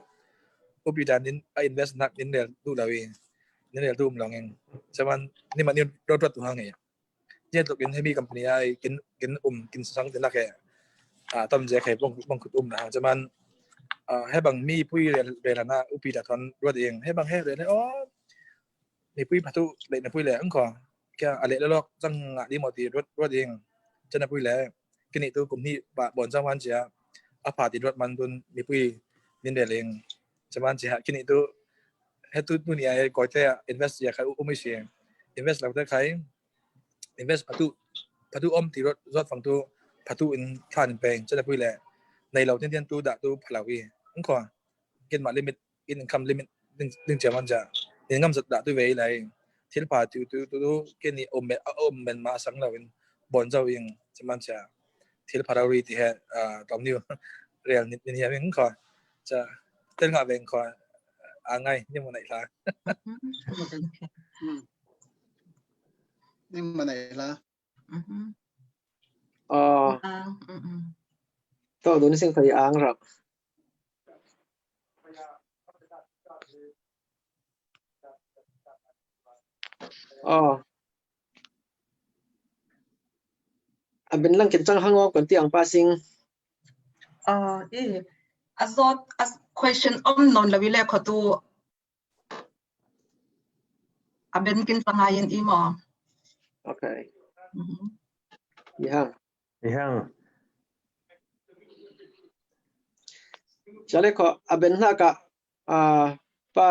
upi dan nin a invest nak nin rel tu lo i nin rel tu um long ing cia man ni ma ni rot rot tu hang e. Nia tluk in he mi company ai kin kin um kin sang tin lak he, ah, tam je khai bong bong khut um na hang cia man, ah, he bang mi pui rel rel na upi da thon ruat ing he bang he rel he o mi pui phatu le na pui le ang ko kia a le le lok zang nga di mo ti ruat ruat ing cia na pui le kini tu kum ni ba bon zang wan cia a pha ti ruat man tun mi pui nin rel ing cia man cia kini tu he tu tu ni ai koi te invest ya khai um i si invest lau te khai invest phatu phatu om ti rot zot fang tu phatu in khan in peng cia le pui le nei lo tian tian tu da tu pha lo i ang ko kin ma limit in income limit ding ding cia man cia in ngam zat da tu ve lai thil pha tu tu tu tu kin ni om me om men ma sang lo in bon zau ing cia man cia thil pha rau ri ti he, ah, tom niu real nit min hiam ing kho. Cha, tel nga veng kho. A ngai, ni mo nai la. Ni mo nai la. Aa, to dun sing thei ang rak. Aa, a ben lang kin chang hang awk kan ti ang pa sing. Aa, i a zot a question om non la wi le kho tu. A ben kin chang ai in i mo. Okay. I hang. I hang. Chale kho a ben hna ka, a, pa,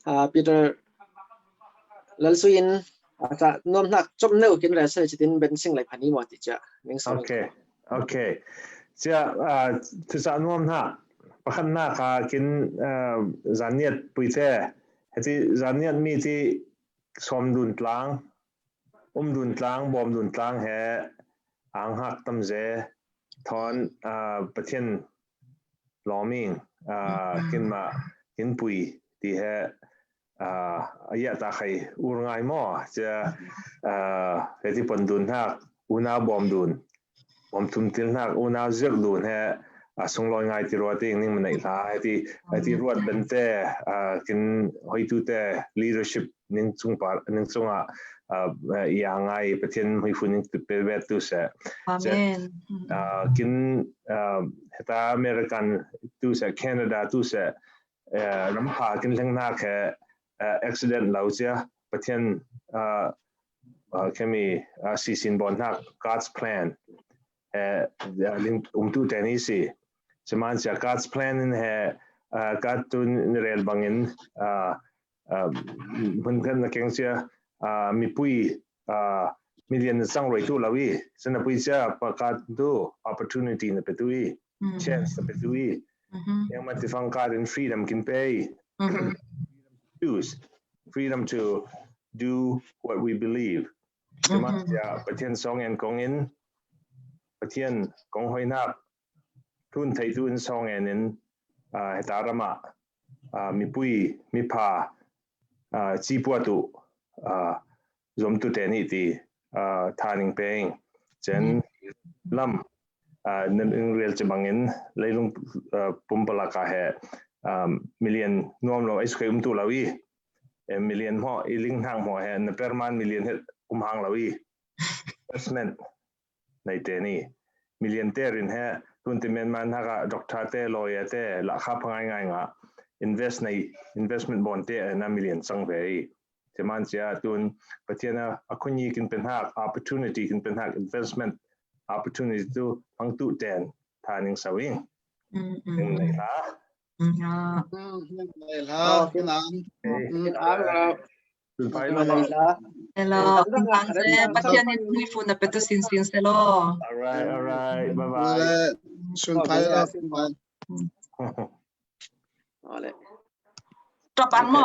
a, Peter Lalsui in a sa nuam hnak chom neu kin rel sa chitin ben sing lai phani mo ti cha. Ning sa. Okay. Okay. Chia, a, thusa nuam hna pakhat hna kha kin, a, zaniat puite. Heti zaniat mi ti som dun tlang, um dun tlang, bawm dun tlang he ang hak tam ze thon, a, Pathian lawming, a, kin ma kin pui ti he, a, a ya ta khai ur ngai mo, chia, a, heti pon dun hak, una bawm dun, bawm thum til hnak, una zirk dun he, a, sung loi ngai ti ruat ning, ning manai hla, heti, heti ruat bente, a, kin hoitu te leadership ning chung pa, ning chunga, a, a, i a ngai Pathian hoi fu ning tu pe vet tu se. Amen. A, kin, a, heta American tu se, Canada tu se, a, ram pha kin leng hnak he, a, accident lo chia, Pathian, a, a, kemi, a, sisin bon hnak, God's plan. A, a, ling um tu te ni si. Seman chia God's plan in he, a, God tu ni rel bangin, a, a, mun kan na keng chia, a, mipui, a, million na sang roi tu lawi. Sena pui chia pa God tu opportunity na pe tu i, chance na pe tu i. Yang ma ti fang God in freedom kin pe i. Choose. Freedom to do what we believe. Seman chia Pathian song en kong in, Pathian kong hoi nak, tun thei tu in song en in, a, heta rama, a, mipui, mipha, a, chi pua tu, a, zom tu te ni ti, a, tha ning peng. Chen lam, a, ning rel che bangin, leilung, a, pum pala ka he, a, million nuam lo, ai su kai um tu lawi. E, million mo, i ling hang mo he, na perman million he um hang lawi. Investment. Nei te ni. Million te rin he, tun ti men man haka doctor te, lawyer te, la kha phangai ngai nga. Invest nei, investment bon te, na million sang ve i. Te man chia tun, Pathian a, a khun yi kin pen hak, opportunity kin pen hak, investment opportunity tu, hang tu ten, tha ning sawing. Ning nei ha. Nga. Nei ha, kin ang. Sun pai lo. Hello. Tang se Pathian in hui fu na petu sin sin se lo. All right, all right. Bye bye. Sun pai lo. Ole. Drop an mo.